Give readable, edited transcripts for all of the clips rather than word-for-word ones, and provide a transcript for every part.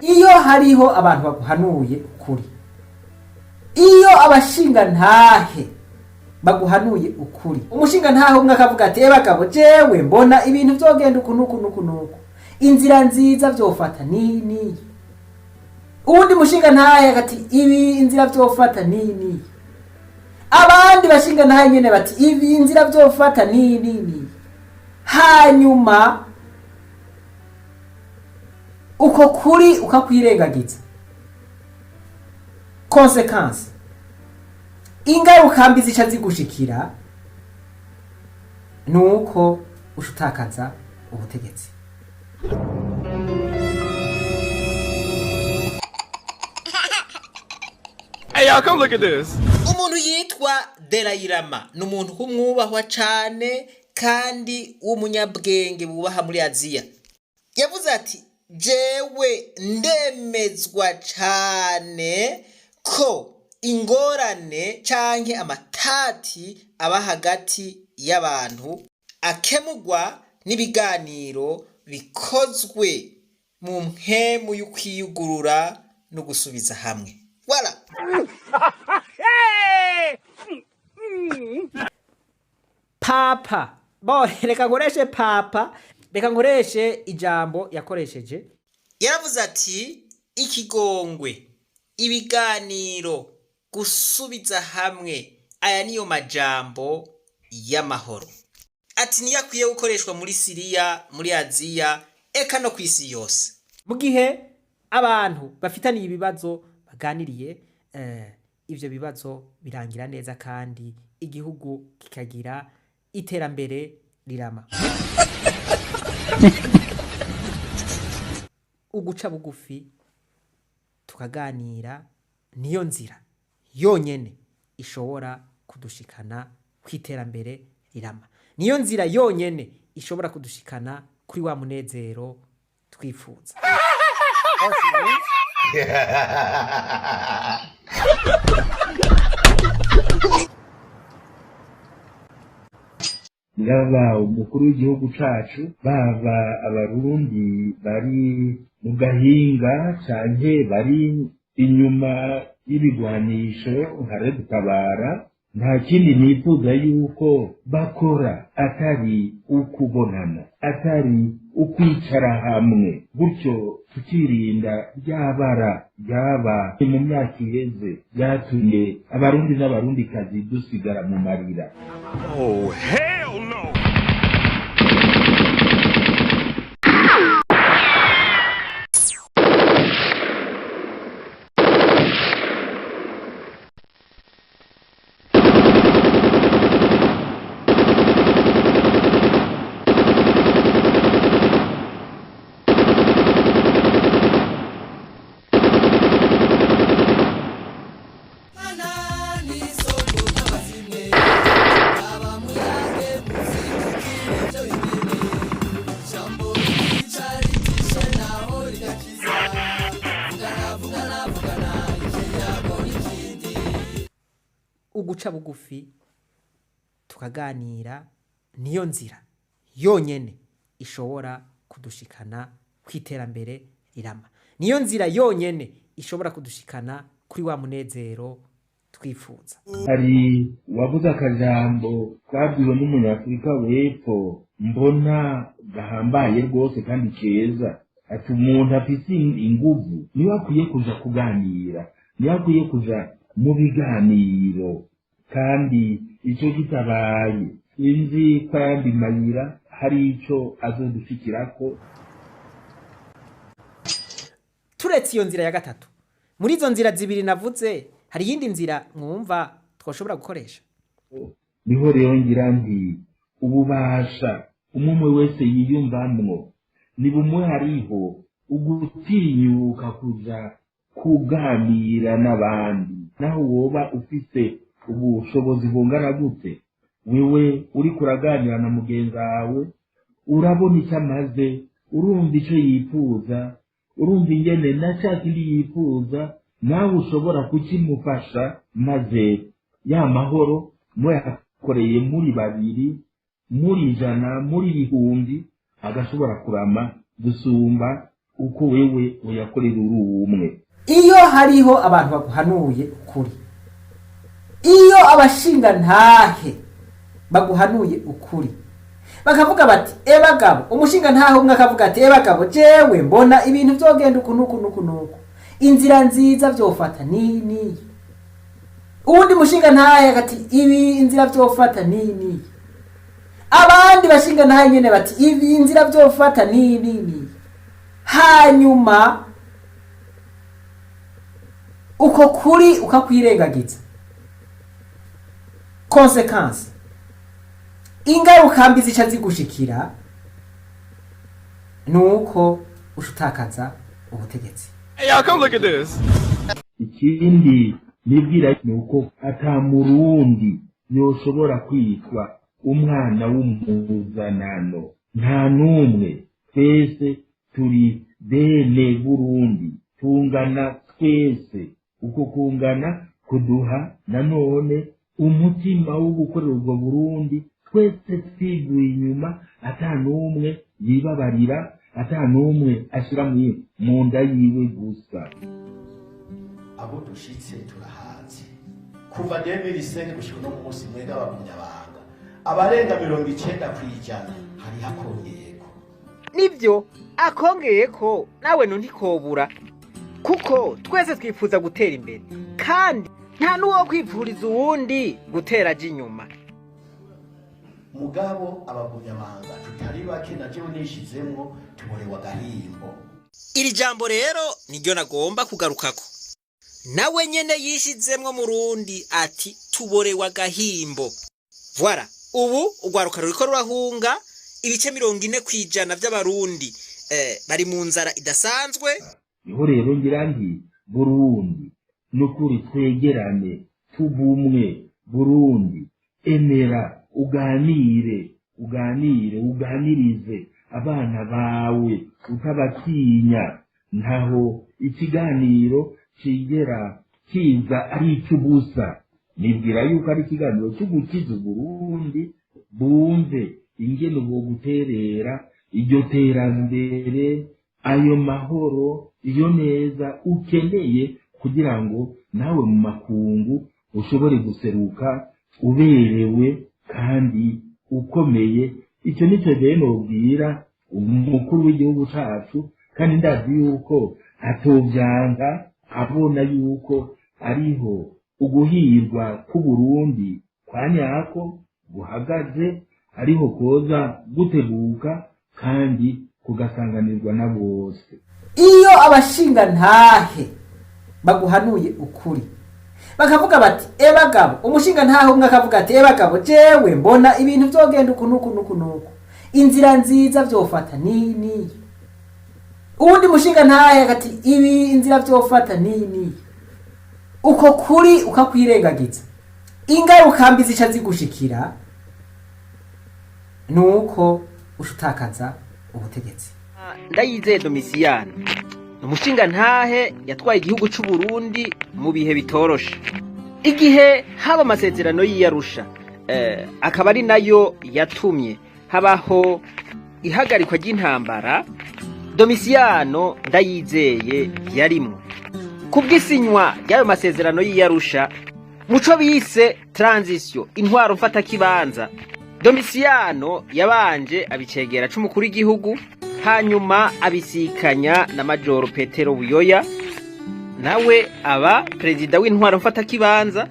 Iyo hariho abantu baguhanuye ukuri, iyo abashingantahe baguhanuye ukuri, umushingantahe umwe akavuga ati: "Bagabo, jewe mbona ibintu vyogenda uku nuku nuku nuku, inzira nziza vyofata niyi niyi." Uwundi mushingantahe ati: "Ibi inzira vyofata niyi niyi." Abandi bashingantahe nyene bati: "Ibi inzira vyofata niyi niyi niyi." Hanyuma uko kuri ukakwirengagiza, conséquence, ingaruka mbi zica zigushikira nuko uca utakaza ubutegetsi. Hey, y'all, come look at this. Umuntu yitwa Delayi Lama ni umuntu w'umwubahwa cane kandi w'umunyabwenge bubaha muri Aziya. Yavuze ati: "Jewe ndemezwa cane ko ingorane canke amatati aba hagati y'abantu akemurwa n'ibiganiro bikozwe mu mpwemu y'ukwiyugurura no gusubiza hamwe." Voilà. Papa bo, reka nkoreshe papa, reka nkoreshe ijambo yakoresheje. Yaravuze ati: "Ikigongwe, ibiganiro, gusubiza hamwe, aya niyo majambo y'amahoro." Ati niyo akwiye gukoreshwa muri Siriya, muri Aziya, eka no ku isi yose. Mu gihe abantu bafitaniye ibibazo baganiriye, ivyo bibazo birangira neza kandi igihugu kikagira iterambere rirama. Uguca bugufi tukaganira niyo nzira yonyene ishobora kudushikana ku iterambere rirama, niyo nzira yonyene ishobora kudushikana kuri wa munezero twifuza. Yaba umukuru w'igihugu cacu, baba Abarundi bari mu gahinga canke bari inyuma y'ibigwanisho nka Red Tabara, nta kindi nifuza yuko bakora atari ukubonana, atari ukwicara hamwe, gutyo tukirinda ryabara ryaba mu myaka iheze ryatumye Abarundi n'Abarundikazi dusigara mu marira. Oh, hell no! Uguca bugufi tukaganira niyo nzira yonyene ishobora kudushikana ku iterambere rirama, niyo nzira yonyene ishobora kudushikana kuri wa munezero twifuza. Hari uwavuze akajambo kabwiwe n'Umunyafurika w'epfo mbona gahambaye rwose kandi keza, ati: "Umuntu afise inguvu niwe akwiye kuja kuganira, niwe akwiye kuja mu biganiro." Kandi ico kitabaye, sinzi ko ayandi mayira hari ico azodushikirako. Turetse iyo nzira ya gatatu, muri izo nzira zibiri navuze, hari iyindi nzira mwumva twoshobora gukoresha? Niho rero ngira nti ububasha umwe umwe wese yiyumvamwo ni bumwe, hariho ugutinyuka kuja kuganira n'abandi, naho woba ufise ubushobozi bungana gute, wewe uriko uraganira na mugenzi wawe urabona icyo amaze, urumva icyo yifuza, urumva ingene na ca kindi yifuza nawe ushobora kukimufasha, maze ya mahoro muyakoreye muri babiri, muri 100, muri ibihumbi, agashobora kurama gusumba. Uko wewe uyakorera uri umwe. Iyo hariho abantu baguhanuye ukuri, iyo abashingantahe baguhanuye ukuri, bakavuga bati: "Ebagabo," umushingantahe umwe akavuga ati: "Ebagabo, jewe mbona ibintu vyogenda uku nuku nuku nuku, inzira nziza vyofata niyi niyi." Uwundi mushingantahe ati: "Ibi inzira vyofata niyi niyi." Abandi bashingantahe nyene bati: "Ibi inzira vyofata niyi niyi niyi." Hanyuma uko kuri ukakwirengagiza, conséquence, ingaruka mbi zica zigushikira nuko ushutakaza ubutegetsi. Hey, y'all, come look at this. Ikindi nibwira ni uko ata Murundi yoshobora kwitwa umwana w'umuzanano, nta n'umwe. Twese turi bene Burundi, tungana twese. Uko kungana kuduha nanone umutima wo gukorera ubwo Burundi twese twiguye inyuma, ata n'umwe yibabarira, ata n'umwe ashira mu nda yiwe gusa. Abo dushitse turahazi kuva 2005 gushika uno munsi. Mwega abagumyabanga abarenga 90% hariho akongeyeko. Nibyo, akongeye ko nawe ntikobura, kuko twese twifuza gutera imbere, kandi nta n'uwo kwipfuriza uwundi gutera aja inyuma. Mugabo abagumyabanga tutari bake, na jewe nishizemwo, tuborewe agahimbo. Iri jambo rero niryo nagomba kugarukako. Nawe nyene yishizemwo Murundi, ati: "Tuborewe agahimbo." Voilà, ubu urwaruka ruriko rurahunga, ibice 40% vy'Abarundi bari mu nzara idasanzwe. Niho rero ngira nti: Burundi, nukuri twegerane, tubumwe. Burundi, emera uganire, uganire, uganirize abana bawe utabatinya. Ntaho ikiganiro kigera kiza ari icy'ubusa. Nibwira yuko ari ikiganiro cyo gukiza Uburundi, bumve ingene guterera iryo terambere, ayo mahoro, iyo neza ukeneye kugira ngo nawe mu makungu ushobore guseruka uberewe kandi ukomeye. Icyo nicyo rero nobwira umukuru w'igihugu cacu, kandi ndazi yuko atovyanga, abona yuko ariho uguhirwa k'Uburundi kwa nyako guhagaze, ariho koza guteguka kandi kugasanganirwa na bose. Iyo abashingantahe baguhanuye ukuri, bakavuga bati: "Ebagabo," umushingantahe umwe akavuga ati: "Ebagabo, jewe mbona ibintu vyogenda uku nuku nuku nuku, inzira nziza vyofata niyi niyi." Uwundi mushingantahe ati: "Ibi inzira vyofata niyi niyi." Uko kuri ukakwirengagiza, ingaruka mbi zica zigushikira nuko ushutakaza ubutegetsi. Ndayizeye Domisiyano umushingantahe yatwaye igihugu c'u Burundi mu bihe bitoroshe, igihe haba amasezerano y'Iyarusha, akaba ari nayo yatumye habaho ihagarikwa ry'intambara. Domisiyano Ndayizeye yarimwo kubw'isinywa ry'ayo masezerano y'Iyarusha, muco bise transition, intwaro mfatakibanza. Domisiyano yabanje abicegera c'umukuru w'igihugu, hanyuma abisikanya na Majoro Petero Buyoya, nawe aba perezida w'intwaro mfatakibanza,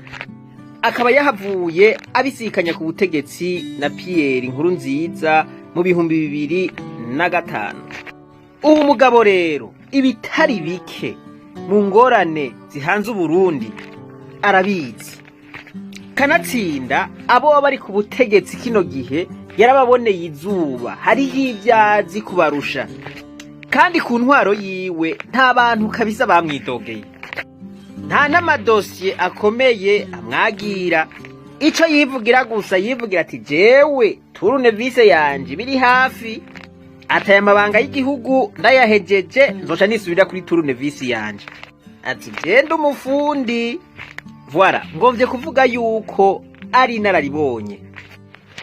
akaba yahavuye abisikanya ku butegetsi na Pierre Nkurunziza mu 2005. Ubu mugabo rero ibitari bike mu ngorane zihanze Uburundi arabizi, kanatsinda abo bari ku butegetsi kino gihe yarababoneye izuba, hariho ibyazi kubarusha. Kandi ku ntwaro yiwe nta bantu kabisa bamwidogeye, nta n'amadosiye akomeye amwagira. Ico yivugira gusa, yivugira ati: "Jewe tournevis yanje biri hafi, ataye amabanga y'igihugu ndayahejeje, nzoca nisubira kuri tournevis yanje." Ati: "Genda umufundi." Voilà, ngomvye kuvuga yuko ari inararibonye.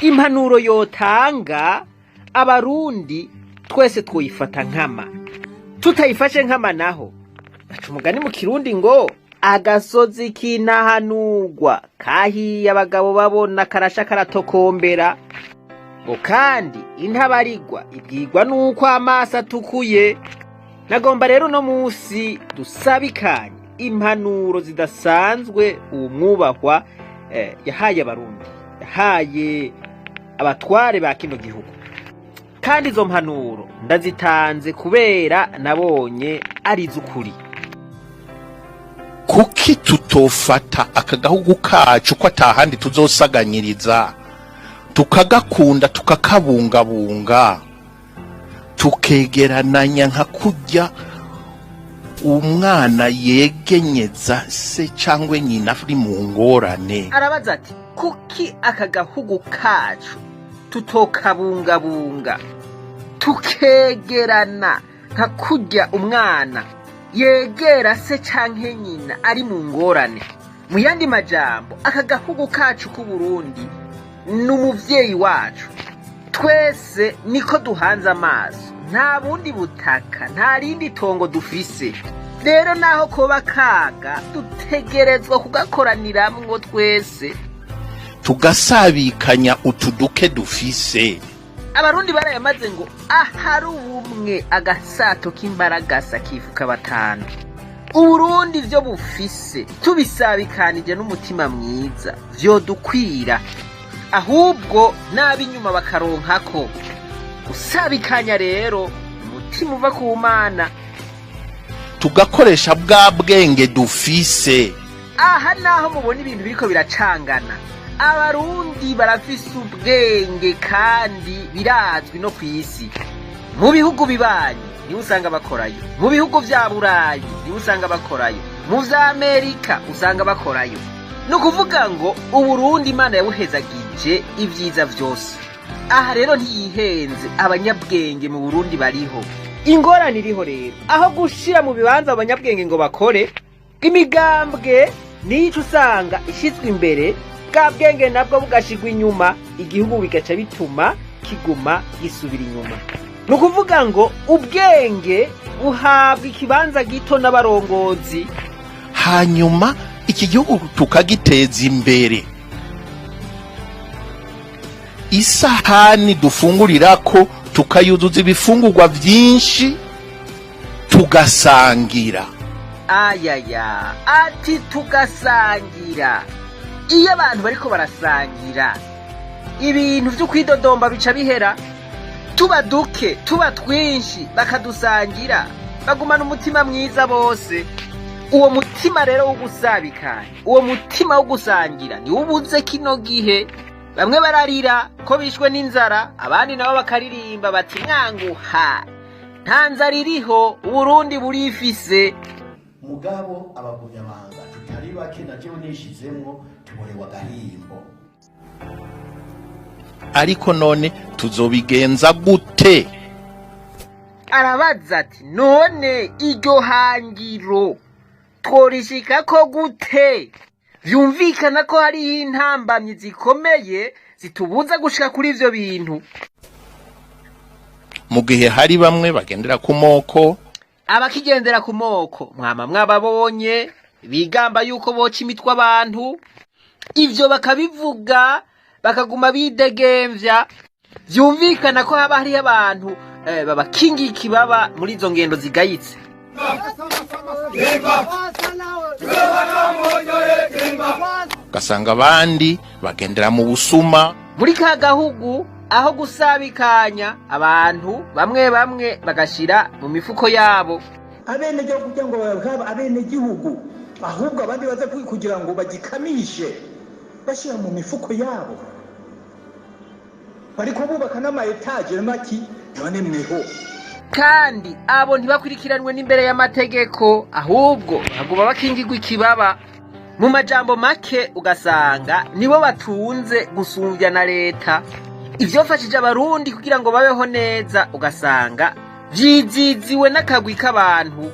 Impanuro yotanga, Abarundi twese twoyifata nkama. Tutayifashe nk'amanaho, baca umugani mu Kirundi ngo agasozi k'intahanurwa kahiye abagabo babona karasha karatokombera, ngo kandi intabarigwa ibwirwa n'uko amaso atukuye. Nagomba rero uno munsi dusabikanye impanuro zidasanzwe uwo mwubahwa yahaye Abarundi, yahaye abatware ba kino gihugu. Kandi izo mpanuro ndazitanze kubera nabonye ari iz'ukuri. Kuki tutofata aka gahugu kacu ko atahandi tuzosaganyiriza, tukagakunda, tukakabungabunga, tukegerananya nka kurya umwana yegenyeza se cyangwa nyina ari mu ngorane? Arabaza ati: kuki aka gahugu kacu tutokabungabunga, tukegerana nka kurya umwana yegera se canke nyina ari mu ngorane? Mu yandi majambo, aka gahugu kacu k'Uburundi ni umuvyeyi wacu twese, niko duhanze amaso. Nta bundi butaka, nta rindi tongo dufise. Rero naho koba kaga, dutegerezwa kugakoraniramwo twese, tugasabikanya utu duke dufise. Abarundi barayamaze ngo ahari ubumwe agasato k'imbaragasa kifuka batanu. Uburundi vyo bufise, tubisabikanije n'umutima mwiza, vyodukwira, ahubwo n'ab'inyuma bakaronkako. Gusabikanya rero umutima uva ku Mana. Tugakoresha bwa bwenge dufise. Aha naho mubona ibintu biriko biracangana, Abarundi barafise ubwenge kandi birazwi no ku isi. Mu bihugu bibanyi niho usanga bakorayo, mu bihugu vya Burayi niho usanga bakorayo, mu vya Amerika usanga bakorayo. Ni ukuvuga ngo Uburundi Imana yabuhezagije ibyiza vyose. Aha rero ntiyihenze, abanyabwenge mu Burundi bariho. Ingorane iriho rero, aho gushira mu bibanza abanyabwenge ngo bakore, imigambwe niyo usanga ishyizwe imbere, bwa bwenge nabwo bugashigwa inyuma, igihugu bigaca bituma kiguma gisubira inyuma. Ni ukuvuga ngo ubwenge buhabwa ikibanza gito n'abarongozi. Hanyuma iki gihugu tukagiteza imbere. Isahani dufungurirako tukayuzuza ibifungurwa byinshi, tugasangira. Ayaya, ati tugasangira. Iyo abantu bariko barasangira, ibintu vyo kwidodomba bica bihera. Tuba duke, tuba twinshi, bakadusangira, bagumana umutima mwiza bose. Uwo mutima rero wo gusabikanya, uwo mutima wo gusangira niwo ubuze kino gihe. Bamwe bararira ko bishwe n'inzara, abandi nabo bakaririmba bati mwanguha, nta nzara iriho, Uburundi burifise. Mugabo abagumyabanga tutari bake, na jewe nishizemwo, tuborewe agahimbo. Ariko none tuzobigenza gute? Arabaza ati: none iryo hangiro tworishikako gute? Vyumvikana ko hariho intambamyi zikomeye zitubuza gushika kuri ivyo bintu. Mu gihe hari bamwe bagendera ku moko, abakigendera ku moko mwama mwababonye, bigamba yuko boca imitwe abantu, ivyo bakabivuga bakaguma bidegemvya. Vyumvikana ko haba hariho abantu babakingiye ikibaba muri izo ngendo zigayitse. Ugasanga abandi bagendera mu busuma. Muri ka gahugu, aho gusabikanya, abantu bamwe bamwe bagashira mu mifuko yabo. Abenegihugu kugira ngo babe abenegihugu, ahubwo abandi baza kugira ngo bagikamishe bashyira mu mifuko yabo, bariko bubaka n'ama etaje maki none mweho. Kandi abo ntibakurikiranwe n'imbere y'amategeko, ahubwo baguma bakingirwa ikibaba. Mu majambo make, ugasanga nibo batunze gusumvya na leta. Ivyofashije Abarundi kugira ngo babeho neza, ugasanga vyiziziwe n'akagwi k'abantu.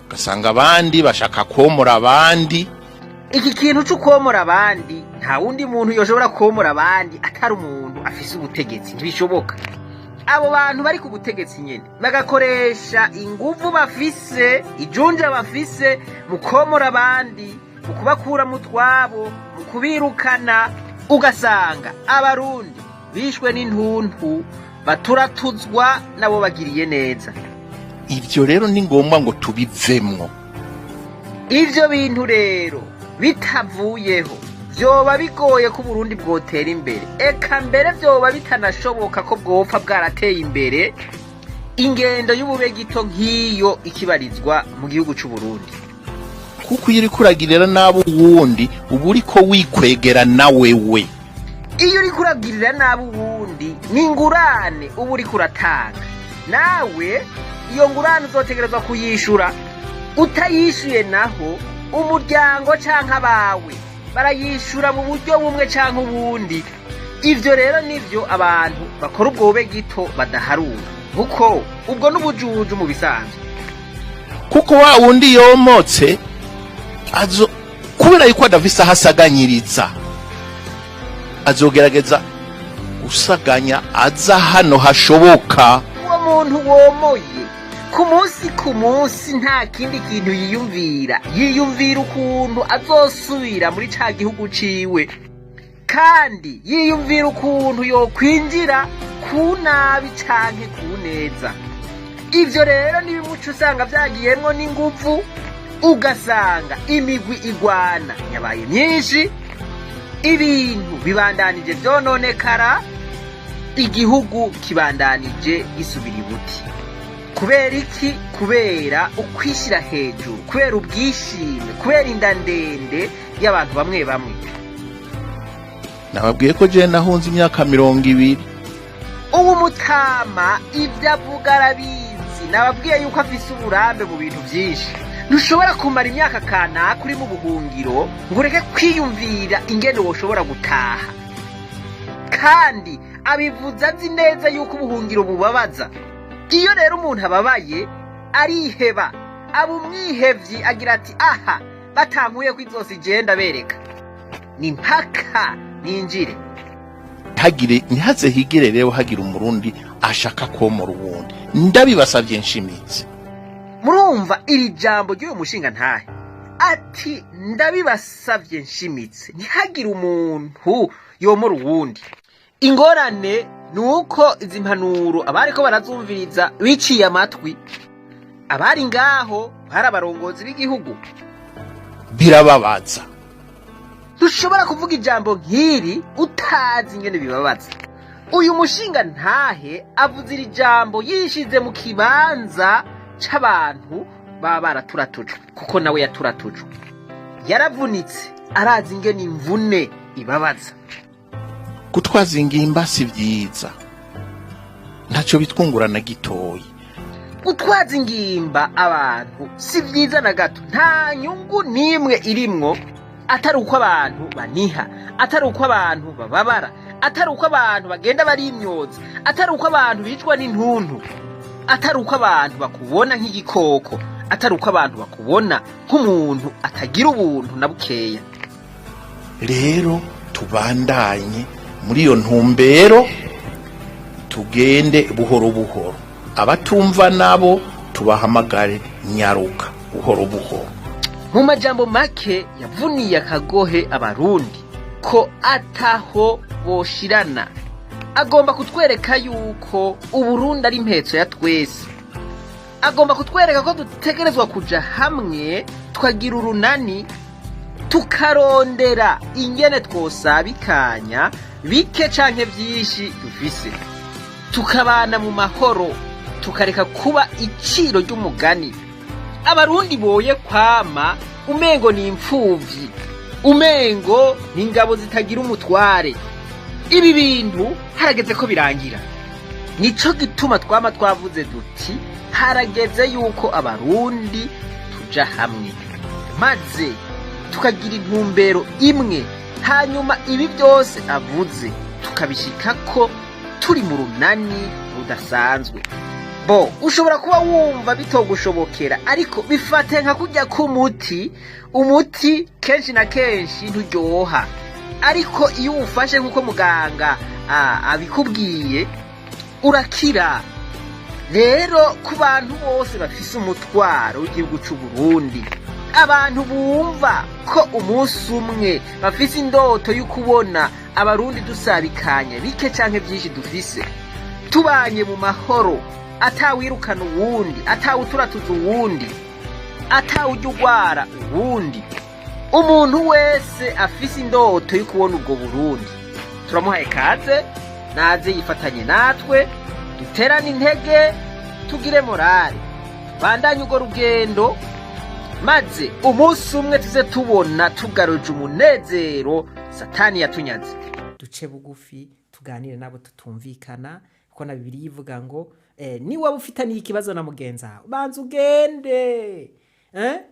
Ugasanga abandi bashaka komora abandi. Iki kintu c'ukwomora abandi, nta wundi muntu yoshobora komora abandi atari umuntu afise ubutegetsi, ntibishoboka. Abo bantu bari ku butegetsi nyene bagakoresha inguvu bafise, ijunja bafise, mu komora abandi, mu kubakura mu twabo, mu kubirukana, ugasanga Abarundi bishwe n'intuntu, baturatuzwa nabo bagiriye neza. Ivyo rero ni ngombwa ngo tubivemwo. Ivyo bintu rero bitavuyeho, vyoba bigoye ko Uburundi bwotera imbere, eka mbere vyoba bitanashoboka ko bwopfa bwarateye imbere ingendo y'ububegito nk'iyo ikibarizwa mu gihugu c'Uburundi. Kuko iyo uriko uragirira nabi uwundi, uba uriko wikwegera na wewe. Iyo uriko uragirira nabi uwundi, ni ingurane uba uriko uratanga. Nawe iyo ngurane uzotegerezwa kuyishura. Utayishuye naho, umuryango canke abawe barayishura mu buryo bumwe canke ubundi. Ivyo rero nivyo abantu bakora ubwo bube gito badaharura, kuko ubwo n'ubujuju mu bisanzwe. Kuko wa wundi yomotse azo, kubera yuko adafise aho asaganyiriza, azogerageza gusaganya aza hano hashoboka. Uwo muntu womoye, ku munsi ku munsi nta kindi kintu yiyumvira, yiyumvira ukuntu azosubira muri ca gihugu ciwe, kandi yiyumvira ukuntu yokwinjira ku nabi canke ku neza. Ivyo rero ni bimwe uca usanga vyagiyemwo n'inguvu, ugasanga imigwi igwana yabaye myinshi, ibintu bibandanije vyononekara, igihugu kibandanije gisubira ibuti. Kubera iki? Kubera ukwishyira hejuru, kubera ubwishime, kubera inda ndende y'abantu bamwe bamwe. Nababwiye ko jewe nahunze imyaka 20. Ubu mutama ibyo avuga arabizi. Nababwiye yuko afise uburambe mu bintu byinshi. Ntushobora kumara imyaka kanaka uri mu buhungiro ngo ureke kwiyumvira ingene woshobora gutaha. Kandi abivuze azi neza yuko ubuhungiro bubabaza. Iyo rero umuntu ababaye ariheba, aba umwihevyi, agira ati: "Aha batankuye ko izosi igenda bereka ni mpaka ninjire." Hagire, ntihaze higire rero hagira Umurundi ashaka komora uwundi. Ndabibasavye nshimitse. Murumva iri jambo ry'uyu mushinga ntahe, ati: "Ndabibasavye nshimitse, ntihagire umuntu yomora uwundi." Ingorane ni uko izi mpanuro abariko barazumviriza biciye amatwi. Abari ngaho bari abarongozi b'igihugu. Birababaza. Ntushobora kuvuga ijambo nk'iri utazi ingene bibabaza. Uyu mushinga ntahe avuze iri jambo yishize mu kibanza c'abantu baba baraturatujwe, kuko nawe yaturatujwe, yaravunitse, arazi ingene imvune ibabaza. Gutwaza ingimba si vyiza, ntaco bitwungura na gitoyi. Gutwaza ingimba abantu si vyiza na gato. Nta nyungu n'imwe irimwo, atari uko abantu baniha, atari uko abantu bababara, atari uko abantu bagenda barimyoza, atari uko abantu bicwa n'intuntu, atari uko abantu bakubona nk'igikoko, atari uko abantu bakubona nk'umuntu atagira ubuntu na bukeya. Rero tubandanye muri iyo ntumbero, tugende buhoro buhoro. Abatumva nabo tubahamagare, nyaruka buhoro buhoro. Mu majambo make, yavuniye akagohe Abarundi ko ataho boshirana. Agomba kutwereka yuko Uburundi ari impetso ya twese. Agomba kutwereka ko dutegerezwa kuja hamwe, tukagira urunani, tukarondera ingene twosabikanya bike canke vyinshi dufise, tukabana mu mahoro, tukareka kuba iciro ry'umugani. Abarundi boye kwama umengo ni imfuvyi, umengo ni ingabo zitagira umutware. Ibi bintu harageze ko birangira. Nico gituma twama twavuze duti: harageze yuko Abarundi tuja hamwe, maze tukagira intumbero imwe, hanyuma ibi byose avuze tukabishikako turi mu runani rudasanzwe. Bo ushobora kuba wumva bitogushobokera, ariko bifate nka kurya k'umuti. Umuti kenshi na kenshi nturyoha, ariko iyo uwufashe nk'uko muganga abikubwiye. Urakira rero. Ku bantu bose bafise umutwaro w'igihugu c'u Burundi, abantu bumva ko umunsi umwe bafise indoto yo kubona Abarundi dusabikanye bike canke vyinshi dufise, tubanye mu mahoro, atawirukana uwundi, atawuturatuza uwundi, atawujya ugwara uwundi, umuntu wese afise indoto yo kubona ubwo Burundi, turamuhaye kaze. Naze yifatanye natwe, duterane intege, tugire morale, tubandanye urwo rugendo, maze umunsi umwe tuze tubona tugaruje umunezero Satani yatunyaze. Duce bugufi, tuganire nabo tutumvikana, kuko na Bibiliya ivuga ngo niwaba ufitaniye ikibazo na mugenzi wawe, banza ugende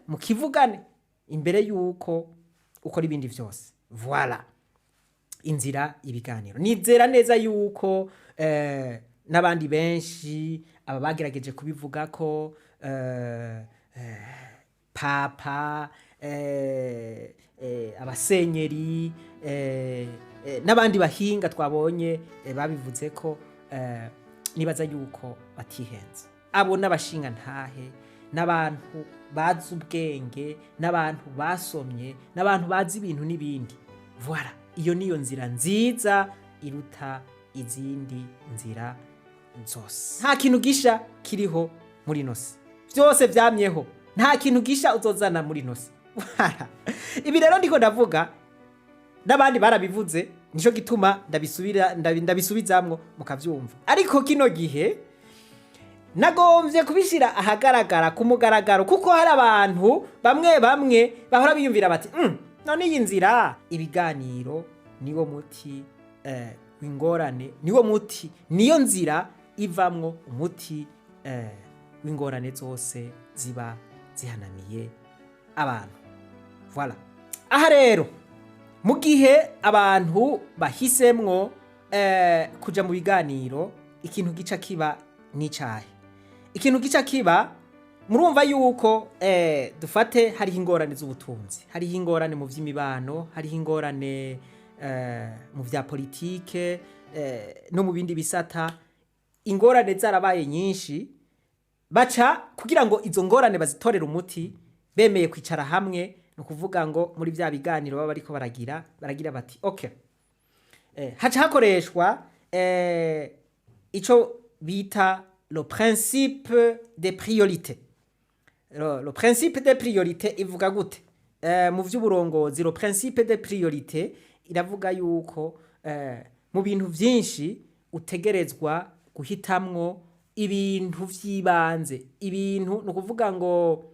mukivugane imbere yuko ukora ibindi vyose. Voilà inzira ibiganiro. Nizera neza yuko n'abandi benshi aba bagerageje kubivuga ko papa, abasenyeri, n'abandi bahinga twabonye babivuze ko nibaza yuko batihenze. Abo n'abashinga ntahe, n'abantu bazi ubwenge, n'abantu basomye, n'abantu bazi ibintu n'ibindi. Voilà, iyo niyo nzira nziza iruta izindi nzira zose. Nta kintu gisha kiriho muri ino si, byose byamyeho. Nta kintu gisha uzozana muri ino si. Voilà. Ibi rero ndiko ndavuga, n'abandi barabivuze, nico gituma ndabisubira ndabisubizamwo mukavyumva. Ariko kino gihe nagombye kubishyira ahagaragara ku mugaragaro, kuko hari abantu bamwe bamwe bahora biyumvira bati: "None iyi nzira." Ibiganiro niwo muti w'ingorane, niwo muti, niyo nzira ivamwo umuti w'ingorane zose ziba zihanamiye abantu. Voilà. Aha rero, mu gihe abantu bahisemwo kuja mu biganiro, ikintu gica kiba n'icahe? Ikintu gica kiba, murumva yuko dufate hariho ingorane z'ubutunzi, hariho ingorane mu vy'imibano, hariho ingorane mu vya politike no mu bindi bisata. Ingorane zarabaye nyinshi, baca kugira ngo izo ngorane bazitorere umuti, bemeye kwicara hamwe. Ni ukuvuga ngo muri bya biganiro baba bariko baragira bati: "Okay." Haca hakoreshwa ico bita le principe de priorité. Le principe de priorité ivuga gute? Mu vy'uburongozi, le principe de priorité iravuga yuko mu bintu vyinshi utegerezwa guhitamwo ibintu vy'ibanze. Ibintu, ni ukuvuga ngo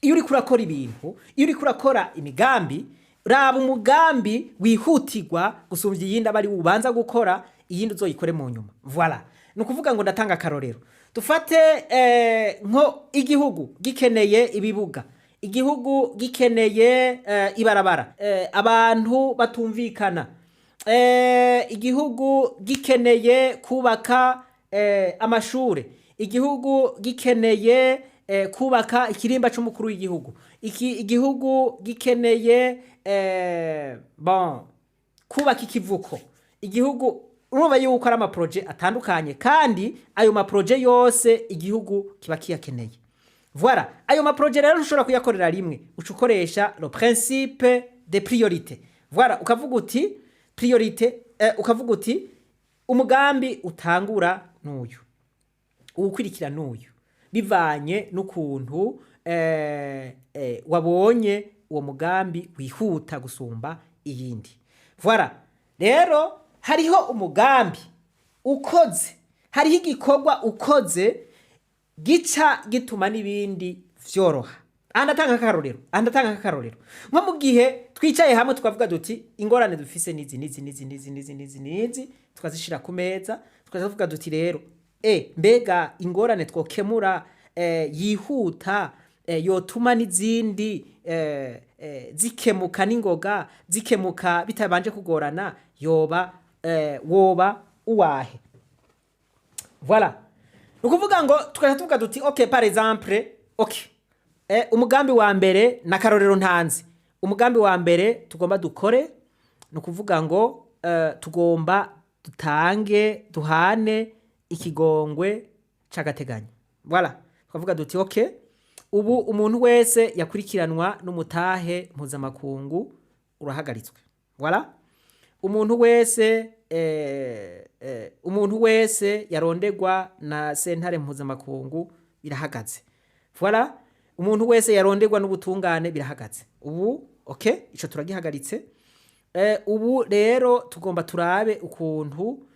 iyo uriko urakora ibintu, iyo uriko urakora imigambi, raba umugambi wihutirwa gusumvya iyindi, aba ari ubanza gukora, iyindi uzoyikore mu nyuma. Voilà. Ni ukuvuga ngo, ndatanga akarorero, dufate nko igihugu gikeneye ibibuga, igihugu gikeneye ibarabara, abantu batumvikana, igihugu gikeneye kubaka amashure, igihugu gikeneye kubaka ikirimba c'umukuru w'igihugu, igihugu gikeneye bon, kubaka ikivuko, igihugu, urumva yuko ari amaproje atandukanye, kandi ayo maproje yose igihugu kiba kiyakeneye. Voilà. Ayo maproje rero ntushobora kuyakorera rimwe, uca ukoresha le principe de priorité. Voilà, ukavuga uti priorité, ukavuga uti umugambi utangura n'uyu, uwukurikira n'uyu, bivanye n'ukuntu wabonye uwo mugambi wihuta gusumba iyindi. Voilà. Rero hariho umugambi ukoze, hariho igikorwa ukoze gica gituma n'ibindi vyoroha. Aha ndatanga akarorero, aha ndatanga akarorero, nko mu gihe twicaye hamwe tukavuga duti: "Ingorane dufise nizi, nizi, nizi, nizi, nizi, nizi, nizi," tukazishira ku meza, tukavuga duti: "Rero mbega ingorane twokemura yihuta, yotuma n'izindi zikemuka n'ingoga, zikemuka bitabanje kugorana, yoba woba uwahe?" Voilà. Ni ukuvuga ngo tukaja tuvuga duti: "Ok, par exemple, ok, umugambi wa mbere," na karorero ntanze, umugambi wa mbere tugomba dukore, ni ukuvuga ngo tugomba Dutange, duhane ikigongwe c'agateganyo. Voilà, twavuga duti: "Okay, ubu umuntu wese yakurikiranwa n'umutahe mpuzamakungu urahagaritswe." Voilà, umuntu wese yarondegwa na sentare mpuzamakungu birahagaze. Voilà, umuntu wese yarondegwa n'ubutungane birahagaze ubu. Okay, ico turagihagaritse. Ubu rero tugomba turabe ukuntu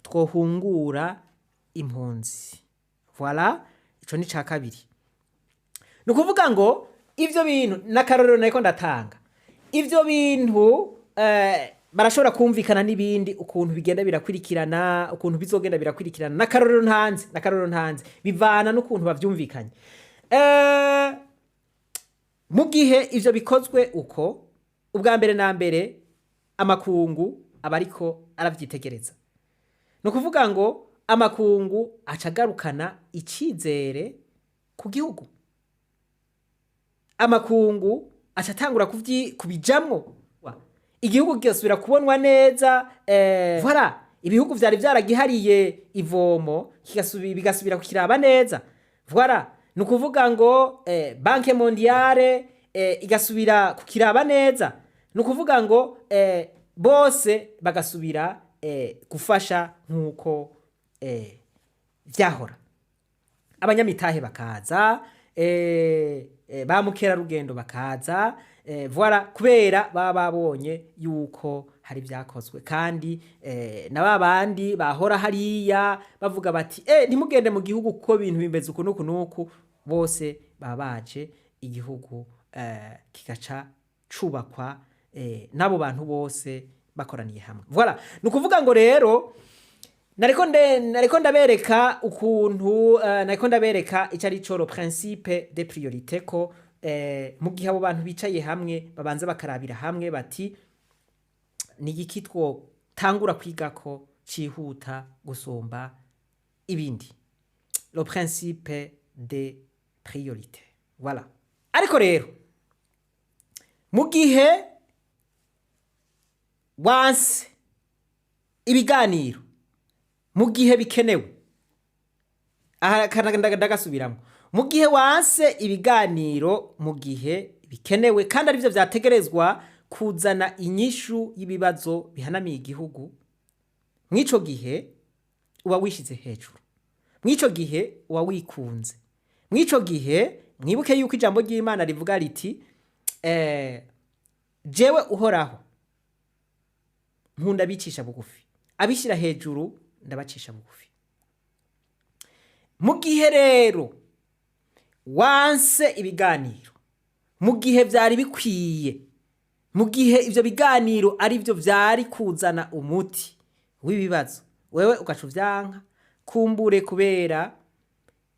twohungura impunzi. Voilà, ico ni ca kabiri. Ni ukuvuga ngo ivyo bintu n'akarorero nariko ndatanga, ivyo bintu barashobora kumvikana n'ibindi, ukuntu bigenda birakurikirana, ukuntu bizogenda birakurikirana. N'akarorero ntanze bivana n'ukuntu bavyumvikanye. Mu gihe ivyo bikozwe uko, ubwa mbere na mbere amakungu aba ariko aravyitegereza. Ni ukuvuga ngo amakungu aca agarukana icizere ku gihugu, amakungu aca atangura kubijamwo, igihugu kigasubira kubonwa neza. Voilà, ibihugu vyari vyaragihariye ivomo bigasubira kukiraba neza. Voilà, ni ukuvuga ngo Banque mondiale igasubira kukiraba neza. Ni ukuvuga ngo bose bagasubira gufasha nk'uko vyahora, abanyamitahe bakaza, ba mukerarugendo bakaza. Voilà, kubera baba babonye yuko hari vyakozwe, kandi na ba bandi bahora hariya bavuga bati: "Ntimugende mu gihugu kuko ibintu bimeze uku n'uku n'uku", bose baba baje, igihugu kigaca cubakwa n'abo bantu bose bakoraniye hamwe. Voilà, ni ukuvuga ngo rero nariko ndabereka ukuntu nariko ndabereka ico ari co le principe de priorité, ko mu gihe abo bantu bicaye hamwe babanza bakarabira hamwe bati: "Ni igiki twotangura kwigako cihuta gusumba ibindi?" Le principe de priorité, voilà. Ariko rero mu gihe wanse ibiganiro mu gihe bikenewe, aha ndagasubiramo, mu gihe wanse ibiganiro mu gihe bikenewe kandi arivyo vyategerezwa kuzana inyishu y'ibibazo bihanamiye igihugu, mw'ico gihe uba wishize hejuru, mw'ico gihe uba wikunze. Mw'ico gihe mwibuke yuko ijambo ry'Imana rivuga riti: "Jewe Uhoraho nkunda abicisha bugufi, abishyira hejuru ndabacisha bugufi." Mu gihe rero wanse ibiganiro mu gihe vyari bikwiye, mu gihe ivyo biganiro ari byo vyari kuzana umuti w'ibibazo, wewe ugaca uvyanka, kumbure kubera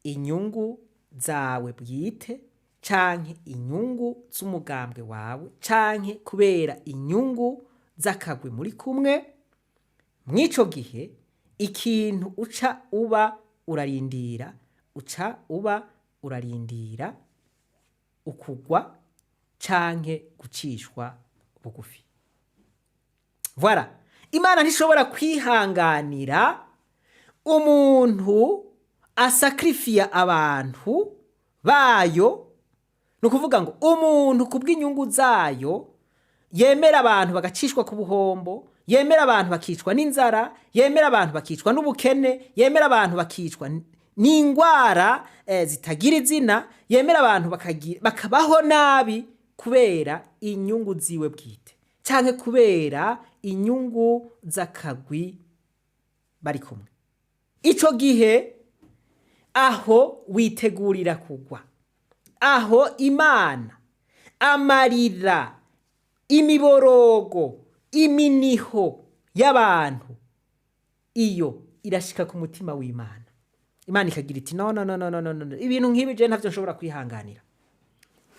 inyungu zawe bwite canke inyungu z'umugambwe wawe canke kubera inyungu z'akagwi muri kumwe, mw'ico gihe ikintu uca uba urarindira, uca uba urarindira ukugwa canke gucishwa bugufi. Voilà, Imana ntishobora kwihanganira umuntu asacrifiya abantu bayo. Ni ukuvuga ngo umuntu ku bw'inyungu zayo yemera abantu bagacishwa ku buhombo, yemera abantu bakicwa n'inzara, yemera abantu bakicwa n'ubukene, yemera abantu bakicwa n'indwara zitagira izina, yemera abantu bakabaho nabi kubera inyungu ziwe bwite canke kubera inyungu z'akagwi bari kumwe, ico gihe aho witegurira kugwa. Aho Imana amarira, imiborogo, iminiho y'abantu iyo irashika ku mutima w'Imana. Imana ikagira iti: "No, no, no, no, no, no, no. Ibintu nk'ibi je ntavyo nshobora kwihanganira."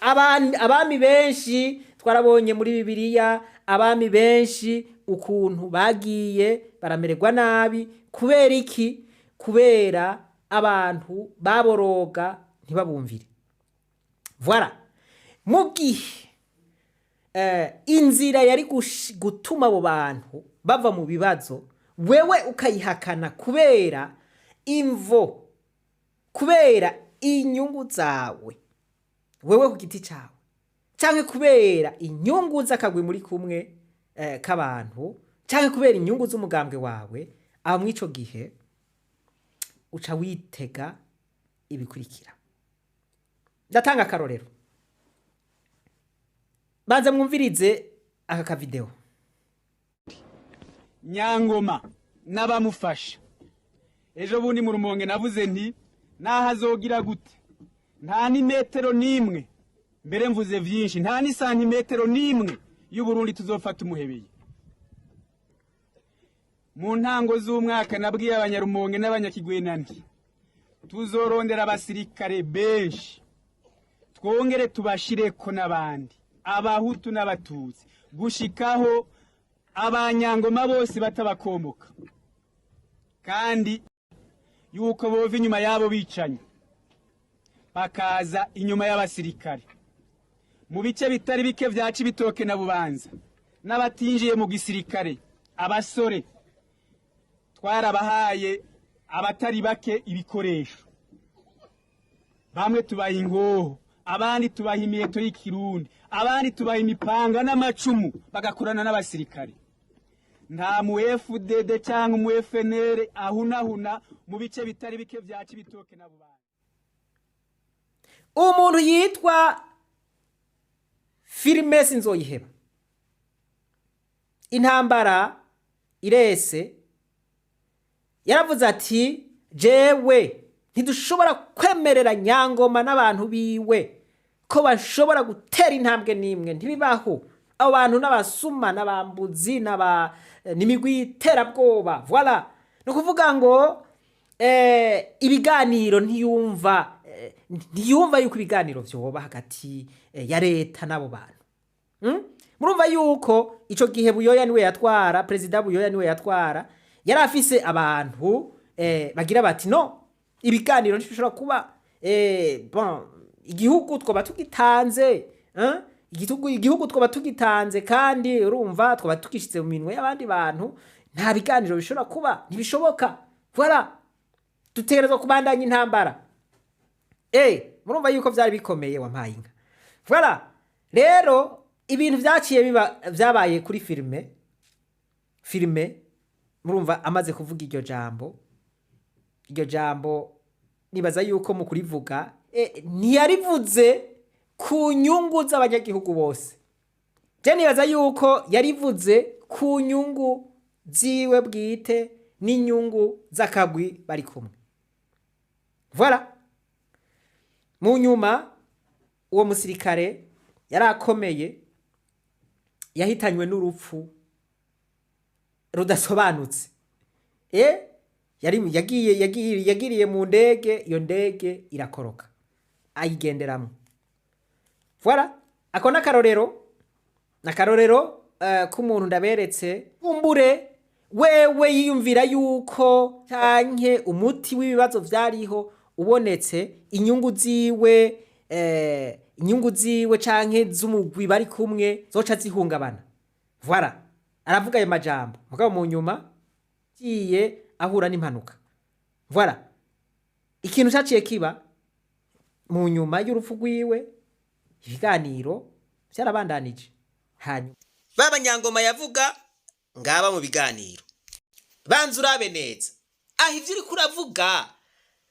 Abami benshi twarabonye muri Bibiliya, abami benshi ukuntu bagiye baramererwa nabi. Kubera iki? Kubera abantu baboroga ntibabumvire. Voilà, mu gihe inzira yari gutuma abo bantu bava mu bibazo. Wewe ukayihakana kubera imvo, kubera inyungu zawe wewe ku giti cyawe, cyangwa kubera inyungu z'akagwi muri kumwe k'abantu, cyangwa kubera inyungu z'umugambwe wawe. Aho muri ico gihe uca witega ibikurikira. Ndatanga akarorero, banza mwumvirize aka kavideo. Nyangoma n'abamufasha, ejo bundi mu Rumonge navuze nti naho azogira gute, nta n'imetero n'imwe, mbere mvuze vyinshi, nta n'isantimetero n'imwe y'Uburundi tuzofata umuhebeye. Mu ntango z'umwaka nabwiye Abanyarumonge n'Abanyakigwena nti tuzorondera abasirikare benshi, twongere tubashireko n'abandi, Abahutu n'Abatutsi, gushikaho abanyangoma bose batabakomoka, kandi yuko bova inyuma yabo bicanye bakaza inyuma y'abasirikare mu bice bitari bike vya Cibitoke na Bubanza. N'abatinjiye mu gisirikare, abasore, twarabahaye abatari bake ibikoresho. Bamwe tubaha ingoho, abandi tubaha imiheto y'ikirundi, abandi tubaha imipanga n'amacumu, bagakorana n'abasirikare. Nta mu FDD cyangwa umu FNL ahunahuna mu bice bitari bike vya Cibitoke na Bubanza. Umuntu yitwa Firme Sinzoyiheba, intambara irese, yaravuze ati: "Jewe ntidushobora kwemerera Nyangoma n'abantu biwe ko bashobora gutera intambwe n'imwe, ntibibaho. Abo bantu n'abasuma n'abambuzi n'imigwi y'iterabwoba." Voilà, ni ukuvuga ngo ibiganiro ntiyumva yuko ibiganiro vyoba hagati ya leta n'abo bantu. Murumva yuko ico gihe Buyoya niwe yatwara, Perezida Buyoya niwe yatwara, yari afise abantu bagira bati: "No, ibiganiro ntibishobora kuba, bon, igihugu twoba tugitanze, eh? Igihugu twoba tugitanze, kandi urumva twoba tugishize mu minwe y'abandi bantu. Nta biganiro bishobora kuba, ntibishoboka. Voilà, dutegerezwa kubandanya intambara." Murumva yuko vyari bikomeye, wampaye inka. Voilà, rero ibintu vyaciye biba vyabaye kuri Firme. Murumva amaze kuvuga iryo jambo, iryo jambo nibaza yuko mu kurivuga ntiyarivuze ku nyungu z'abanyagihugu bose. Je nibaza yuko yarivuze ku nyungu ziwe bwite n'inyungu z'akagwi bari kumwe. Voilà, mu nyuma uwo musirikare yari akomeye yahitanywe n'urupfu rudasobanutse. Yari yagiriye mu ndege, iyo ndege irakoroka ayigenderamo. Voilà, ako n'akarorero k'umuntu ndaberetse. Kumbure wewe yiyumvira yuko canke umuti w'ibibazo vyariho ubonetse, inyungu ziwe canke z'umugwi bari kumwe zoca zihungabana. Voilà, aravuga ayo majambo, mugabo mu nyuma giye ahura n'impanuka. Voilà, ikintu caciye kiba mu nyuma y'urupfu rwiwe, ibiganiro vyarabandanije hanyuma. B'abanyangoma yavuga ngaba mu biganiro. Banza urabe neza aho ivyo uriko uravuga,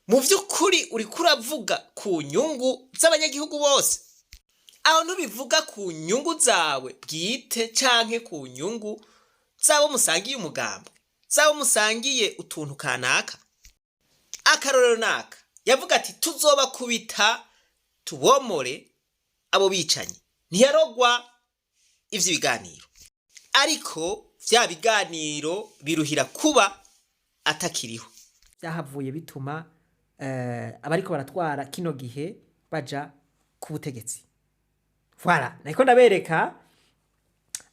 mu vy'ukuri uriko uravuga ku nyungu z'abanyagihugu bose? Aho ntubivuga ku nyungu zawe bwite canke ku nyungu z'abo musangiye umugambwe, z'abo musangiye utuntu kanaka? Akarorero naka yavuga ati: "Tuzobakubita tubomore abo bicanyi." Ntiyarogwa ivy'ibiganiro, ariko vya biganiro biruhira kuba atakiriho. Vyahavuye bituma abariko baratwara kino gihe baja ku butegetsi. Voilà, nariko ndabereka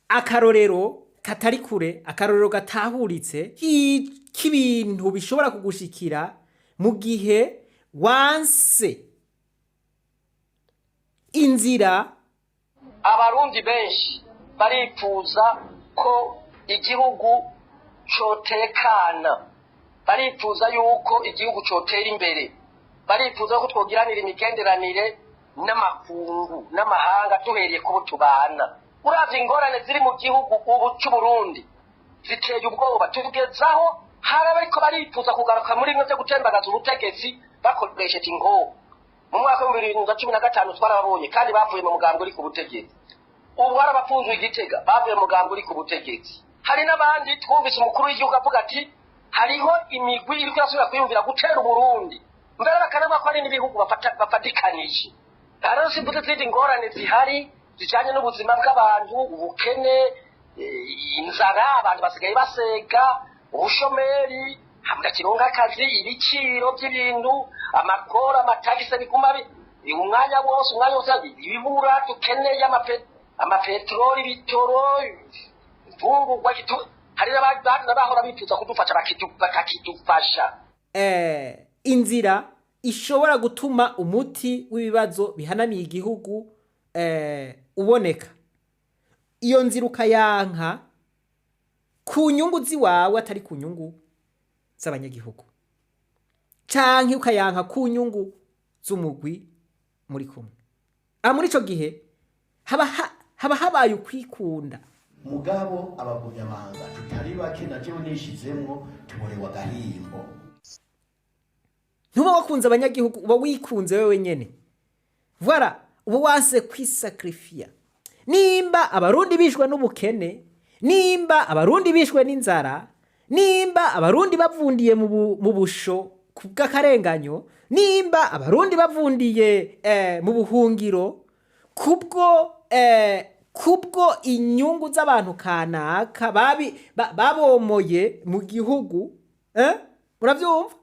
akarorero katari kure, akarorero gatahuritse k'ibintu bishobora kugushikira mu gihe wanse inzira. Abarundi benshi baripfuza ko igihugu cotekana, barifuza yuko igihugu cotera imbere, barifuza ko twogiranira imigenderanire n'amakungu n'amahanga duhereye kubo tubana. Uravye ingorane ziri mu gihugu ubu c'Uburundi ziteye ubwoba, tugezaho hari abariko barifuza kugaruka muri bimwe vyo gutembagaza ubutegetsi bakoresheje ingoho. Mu mwaka wa 2015 twarababonye kandi bavuye mu mugambi uri ku butegetsi. Ubu hari abafunzwe Igitega bavuye mu mugambi uri ku butegetsi. Hari n'abandi twumvise umukuru w'igihugu avuga ati hariho imigwi iriko irasubira kwiyumvira gutera Uburundi, mbere bakanavuga ko hari n'ibihugu bafatikanije. Rero simvuze izindi ngorane zihari zijanye n'ubuzima bw'abantu, ubukene, inzara, abantu basigaye basega, ubushomeri, hamwe akazi, ibiciro by'ibintu, amakora, amatagisi biguma umwanya wose, umwanya wose ibibura dukeneye, amapeteroli, ibitoro, imfungurwa, hari n'abahora bifuza kudufasha bakakidufasha. Inzira ishobora gutuma umuti w'ibibazo bihanamiye igihugu uboneka, iyo nzira ukayanka ku nyungu ziwawe atari ku nyungu z'abanyagihugu, canke ukayanka ku nyungu z'umugwi muri kumwe, aha muri ico gihe haba habaye ukwikunda. Mugabo abagumyamanga tutari bake, na jewe nishizemwo, tuborewe agahimbo. Ntuba wakunze abanyagihugu, uba wikunze wewe nyene. Voilà, uba wase kwisacrifier. Nimba Abarundi bishwe n'ubukene, nimba Abarundi bishwe n'inzara, nimba Abarundi bavundiye mu busho ku bw'akarenganyo, nimba Abarundi bavundiye mu buhungiro kubwo inyungu z'abantu kanaka babomoye mu gihugu, uravyumva,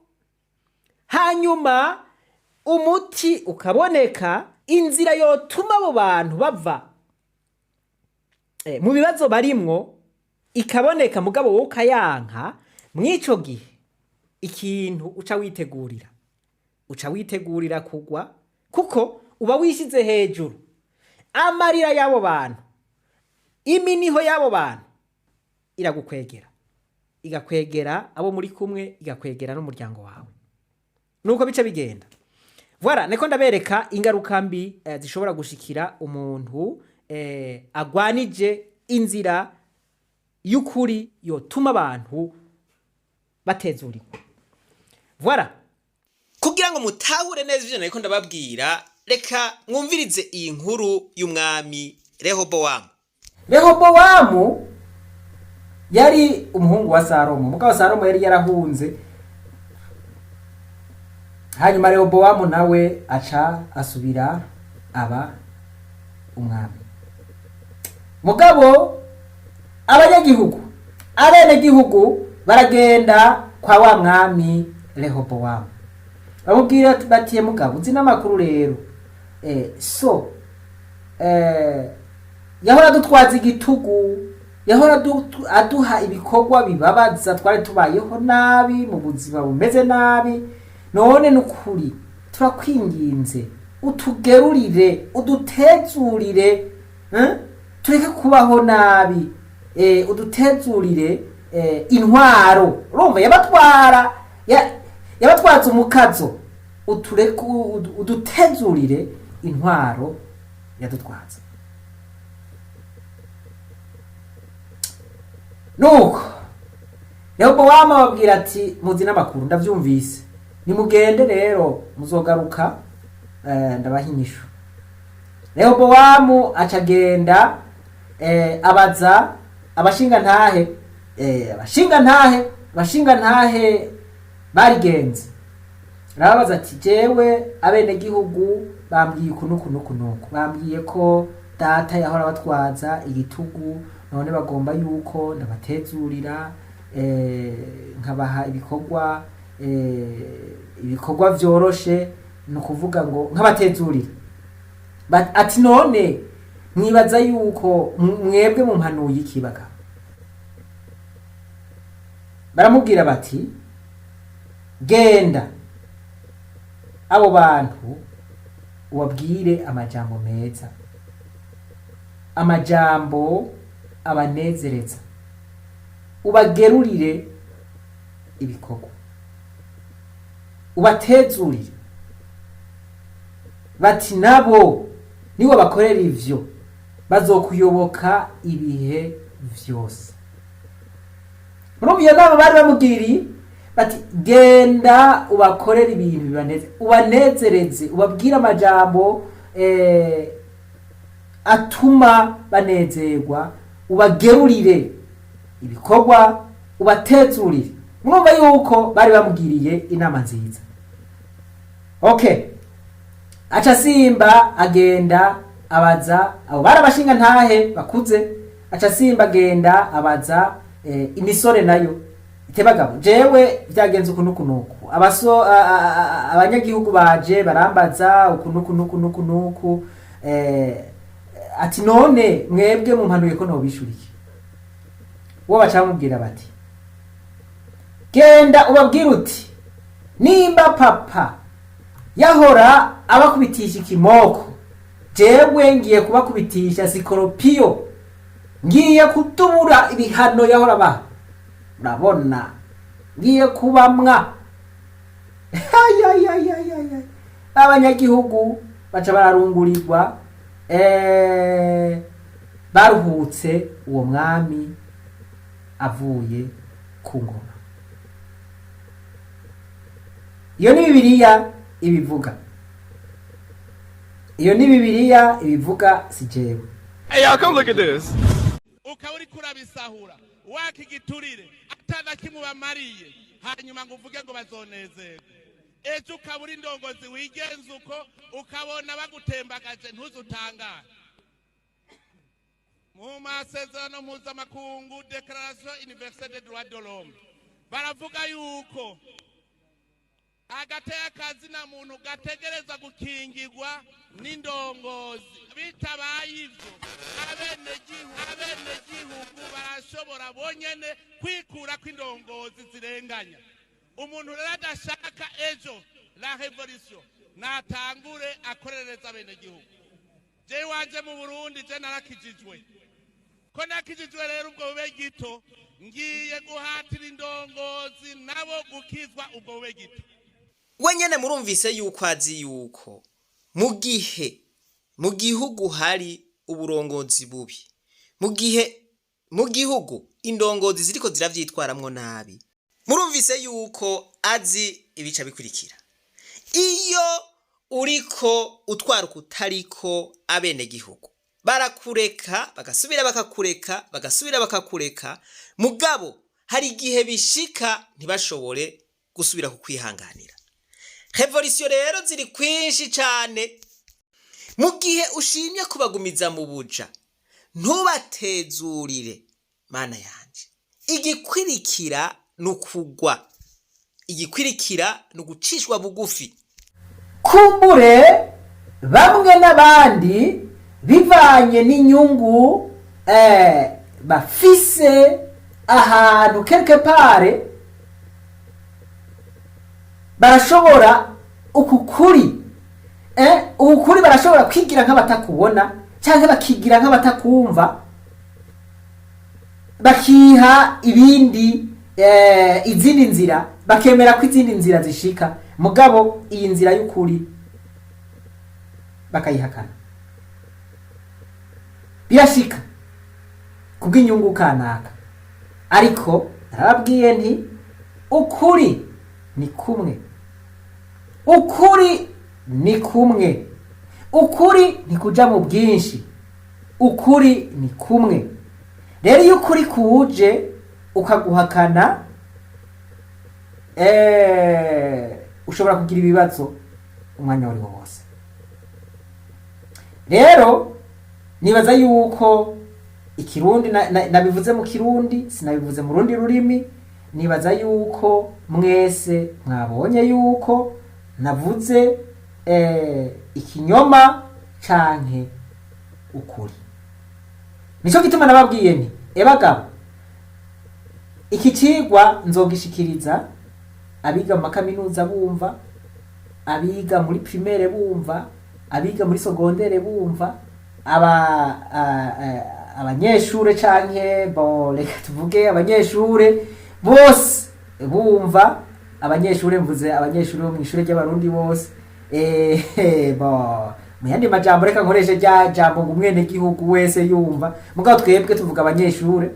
hanyuma umuti ukaboneka, inzira yotuma abo bantu bava mu bibazo barimwo ikaboneka, mugabo wowe ukayanka, mw'ico gihe ikintu uca witegurira kugwa, kuko uba wishyize hejuru. Amarira y'abo bantu, iminiho y'abo bantu iragukwegera, igakwegera abo muri kumwe, igakwegera n'umuryango wawe. Nuko bice bigenda. Voilà, niko ndabereka ingaruka mbi zishobora gushikira umuntu agwanije inzira y'ukuri yotuma abantu batezurirwa. Voilà. Kugira ngo mutahure neza ivyo nariko ndababwira, reka mwumvirize iyi nkuru y'umwami Rehobowamu. Rehobowamu yari umuhungu wa Salomo. Mugabo Salomo yari yarahunze, hanyuma Rehobowamu nawe aca asubira aba umwami. Mugabo abanyagihugu, abenegihugu baragenda kwa wa mwami Rehobowamu, bamubwira bati: "Mugabo uzi n'amakuru rero, so yahora adutwaza igitugu, yahora aduha ibikorwa bibabaza, twari tubayeho nabi mu buzima bumeze nabi. None nukuri turakwinginze, utugerurire, udutezurire, eh? Tureke kubaho nabi, udutezurire intwaro." Urumva yabatwara yabatwaza umukazo. "Utureke, udutezurire intwaro yadutwaza." Nuko Rehobowamu ababwira ati: "Muzi n'amakuru, ndavyumvise, nimugende rero, muzogaruka, ndabaha inyishu." Rehobowamu acagenda abaza abashingantahe, abashingantahe barigenze. Arababaza ati: "Jewe abenegihugu bambwiye uku nuku nuku nuku, bambwiye ko data yahora abatwaza igitugu, none bagomba yuko ndabatezurira, nkabaha ibikorwa vyoroshe, ni ukuvuga ngo nkabatezurira." Ati: "None mwibaza yuko mwebwe mumpanuye iki bagabo?" Baramubwira bati: "Genda abo bantu ubabwire amajambo meza, amajambo abanezereza." Ubagerurire ibikorwa, ubatezurire. Bati nabo niwo bakorera ivyo, bazokuyoboka ibihe vyose. Murumva iyo nama bari bamugiriye, bati genda ubakorere ibintu bibaneze, ubanezereze, ubabwire amajambo atuma banezerwa, ubagerurire ibikorwa, ubatezurire. Murumva yuko bari bamugiriye inama nziza. Okay, aca simba agenda abaza abo bari abashinga ntahe bakuze. Aca simba agenda abaza imisore nayo itebagabo: jewe byagenze uku nuku nuku, abaso abanyagihugu baje barambaza uku nuku nuku nuku nuku, ati none mwebwe mumpanuye ko nobishura iki? Uwo baca bamubwira bati genda ubabwire uti nimba papa yahora abakubitisha ikimoko, jewe ngiye kubakubitisha sikoropiyo, ngiye kutubura ibihano yahora abaha, urabona ngiye kubamwa. Ayayayayay, abanyagihugu baca bararungurirwa, baruhutse uwo mwami avuye ku ngoma. Iyo ni Bibiliya ibivuga, iyo ni Bibiliya ibivuga, si jewe. Hey, y'all, come look at this. Ukaba uriko urabisahura, waka igiturire atana kimwe ubamariye, hanyuma ngo uvuge ngo bazonezerwe ejo. Ukaba uri indongozi wigenza uko, ukabona bagutembagaje, ntuzutangare. Mu masezerano mpuzamakungu, Déclaration universelle des droits de l'homme, baravuga yuko agateka na muntu gategereza gukingirwa n'indongozi. Bitabaye ivyo, abenegihugu barashobora bonyene kwikura ko indongozi zirenganya umuntu. Rero adashaka ejo la révolution, natangure akorereza abenegihugu. Je wanje mu Burundi, je narakijijwe. Ko nakijijwe rero, ubwo bube gito ngiye guhatira indongozi nabo gukizwa, ubwo bube gito. We nyene murumvise yuko azi yuko mu gihe mu gihugu hari uburongozi bubi, mu gihe mu gihugu indongozi ziriko ziravyitwaramwo nabi, murumvise yuko azi ibica bikurikira. Iyo uriko utwara ukutariko, abenegihugu barakureka, bagasubira bakakureka, bagasubira bakakureka, mugabo hari igihe bishika ntibashobore gusubira kukwihanganira. Révolution rero ziri kwinshi cane. Mu gihe ushimye kubagumiza mu buja, ntubatezurire, mana yanje, igikwirikira ni ukugwa, igikwirikira ni ugucishwa bugufi. Kumbure bamwe n'abandi, bivanye n'inyungu bafise ahantu quelque part, barashobora uku kuri uku kuri barashobora kwigira nk'abatakubona cyangwa bakigira nk'abatakumva, bakiha ibindi izindi nzira, bakemera ko izindi nzira zishika, mugabo iyi nzira y'ukuri bakayihakana. Birashika kubw'inyungu kanaka, ariko narababwiye nti ukuri ni kumwe, ukuri ni kumwe, ukuri ntikuja mu bwinshi, ukuri ni kumwe. Rero iyo ukuri kuje ukaguhakana, ushobora kugira ibibazo umwanya wari wo wose. Rero nibaza yuko ikirundi nabivuze mu Kirundi, sinabivuze mu rundi rurimi. Nibaza yuko mwese mwabonye yuko navuze ikinyoma canke ukuri. Nico gituma nababwiye nti ebagabo, iki cigwa nzogishikiriza abiga mu makaminuza bumva, abiga muri primaire bumva, abiga muri secondaire bumva, aba Abanyeshure canke, bon, reka tuvuge abanyeshure bose bumva. Abanyeshure, mvuze abanyeshure bo mw'ishure ry'Abarundi bose. Bon, mu yandi majambo, reka nkoreshe rya jambo ngo umwenegihugu wese yumva, mugabo twebwe tuvuga abanyeshure.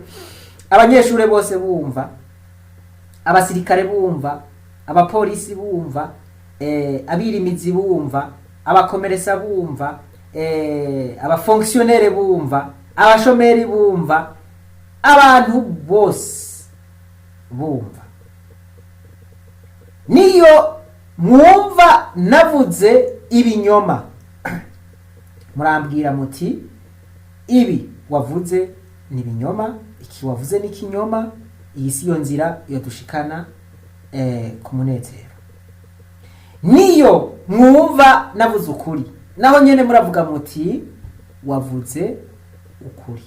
Abanyeshure bose bumva, abasirikare bumva, abapolisi bumva, abirimizi bumva, abakomeresa bumva, abafonctionnaires bumva, abashomeri bumva, abantu bose bumva. Niyo mwumva navuze ibinyoma, murambwira muti: "Ibi wavuze ni ibinyoma, iki wavuze ni ikinyoma, iyi si yo nzira yodushikana ku munezero." Niyo mwumva navuze ukuri, naho nyene muravuga muti: "Wavuze ukuri."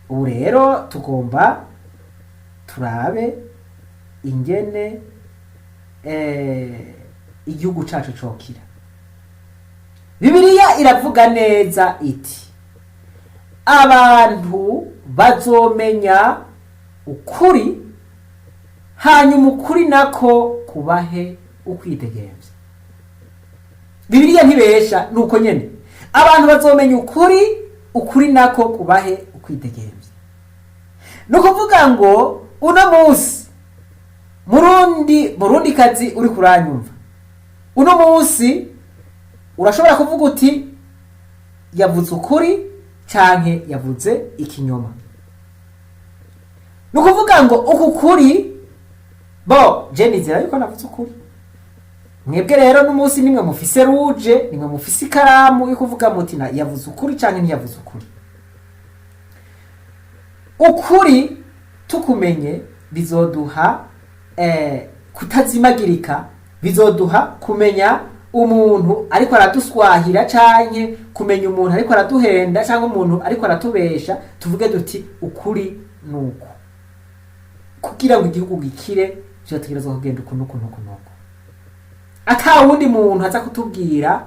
Ubu rero tugomba turabe ingene igihugu cacu cokira. Bibiliya iravuga neza iti: "Abantu bazomenya ukuri, hanyuma ukuri nako kubahe ukwidegemvya." Bibiliya ntibesha, nuko nyene abantu bazomenya ukuri, ukuri nako kubahe ukwidegemvya. Ni ukuvuga ngo uno munsi, Murundi, Murundi kazi uri kuranyumva, uno munsi urashobora kuvuga uti: "Yavuze ukuri canke yavuze ikinyoma." Ni ukuvuga ngo uku kuri bo, je nizera yuko navuze ukuri. Mwebwe rero n'umunsi nimwe mufise rouge, nimwe mufise ikaramu yo kuvuga muti: "Na yavuze ukuri canke ntiyavuze ukuri." Ukuri tukumenye bizoduha kutazimagirika, bizoduha kumenya umuntu ariko araduswahira, canke kumenya umuntu ariko araduhenda, canke umuntu ariko aratubesha. Tuvuge duti: "Ukuri nuku, kugira ngo igihugu gikire vyotegerezwa kugenda uku nuku nuku nuku." Ata wundi muntu aza kutubwira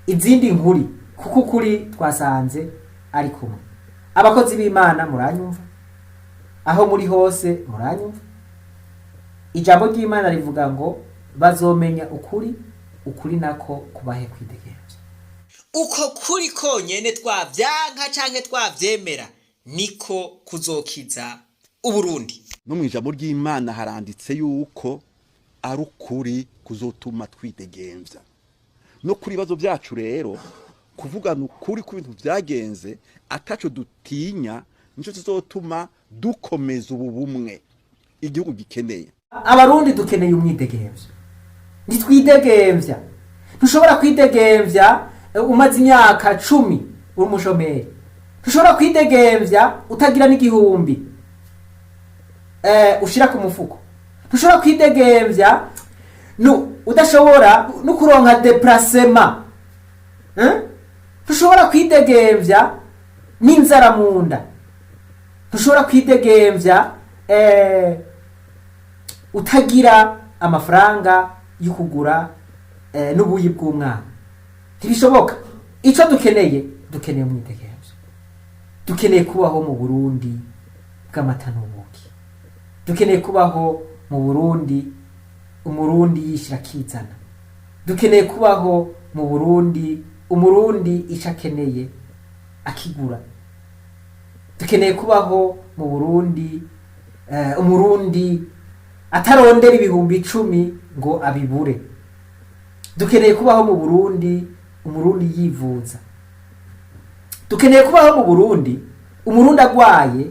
izindi nkuri, kuko ukuri twasanze ari kumwe. Abakozi b'Imana muranyumva, aho muri hose muranyumva. Ijambo ry'Imana rivuga ngo: "Bazomenya ukuri, ukuri nako kubahe kwidegemvya." Uko kuri konyene, twavyanka canke twavyemera, niko kuzokiza Uburundi. No mu ijambo ry'Imana haranditse yuko ari ukuri kuzotuma twidegemvya. No kuri ibibazo byacu rero, kuvugana ukuri ku bintu byagenze ataco dutinya, nico kizotuma dukomeza ubu bumwe igihugu gikeneye. Abarundi dukeneye umwidegemvya. Ntitwidegemvya. Ntushobora kwidegemvya umaze imyaka 10 uri umushomeri. Ntushobora kwidegemvya utagira n'igihumbi ushira ku mufuko. Ntushobora kwidegemvya nu udashobora no kuronka déplacement, eh? Ntushobora kwidegemvya n'inzara mu nda. Ntushobora kwidegemvya utagira amafaranga yo kugura n'ubuyi bw'umwana. Ntibishoboka. Icyo dukeneye, dukeneye umwidegemvyo. Dukeneye kubaho mu Burundi bw'amata n'ubuki. Dukeneye kubaho mu Burundi Umurundi yishira akizana. Dukeneye kubaho mu Burundi Umurundi icyo akeneye akigura. Dukeneye kubaho mu Burundi Umurundi atarondera 10.000 ngo abibure. Dukeneye kubaho mu Burundi Umurundi yivuza. Dukeneye kubaho mu Burundi Umurundi agwaye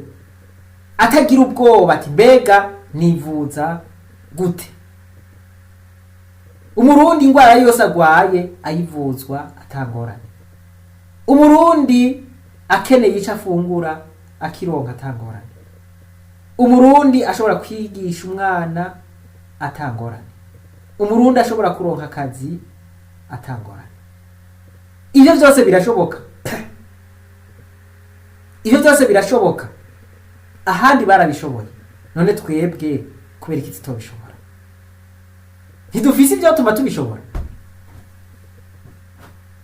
atagira ubwoba ati: "Mbega nivuza gute?" Umurundi ingwara yose agwaye ayivuzwa atangorane. Umurundi akeneye ico afungura akironka atangorane. Umurundi ashobora kwigisha umwana atangorane. Umurundi ashobora kuronka akazi atangorane. Ivyo vyose birashoboka, ivyo byose birashoboka. Ahandi barabishoboye, none twebwe kubera iki tutobishobora? Ntidufise ivyotuma tubishobora?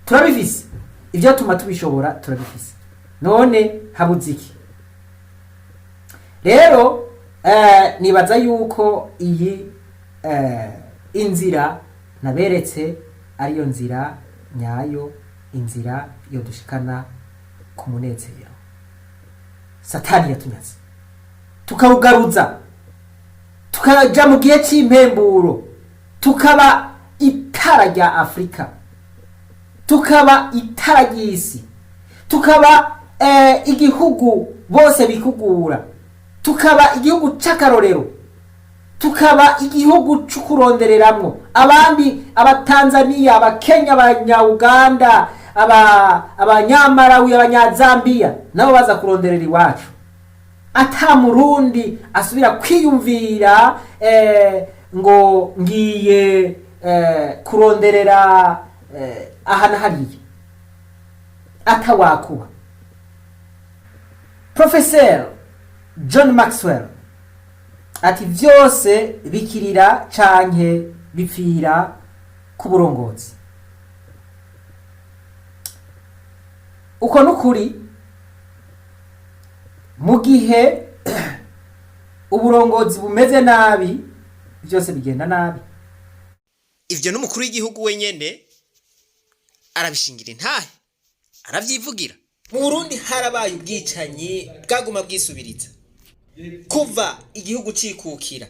Turabifise. Ivyotuma tubishobora turabifise. None habuze iki rero? Nibaza yuko iyi inzira naberetse ariyo nzira nyayo, inzira yodushikana ku munezero Satani yatunyaze, tukawugaruza, tukaja mu gihe cy'impemburo, tukaba itara rya Afurika, tukaba itara ry'isi, tukaba igihugu bose bikugura, tukaba igihugu c'akarorero, tukaba igihugu c'ukurondereramwo abandi: Abatanzaniya, Abakenya, Abanyauganda, Abanyamarawi, Abanyazambiya, nabo baza kuronderera iwacu, ata Murundi asubira kwiyumvira ngo ngiye kuronderera aha na hariya atawakuba. Professeur John Maxwell ati: "Vyose bikirira canke bipfira ku burongozi." Uko nukuri. Mu gihe uburongozi bumeze nabi, byose bigenda nabi. Ivyo n'umukuru w'igihugu wenyene arabishingira intahe, aravyivugira. Mu Burundi harabaye ubwicanyi bwaguma bwisubiriza kuva igihugu cikukira.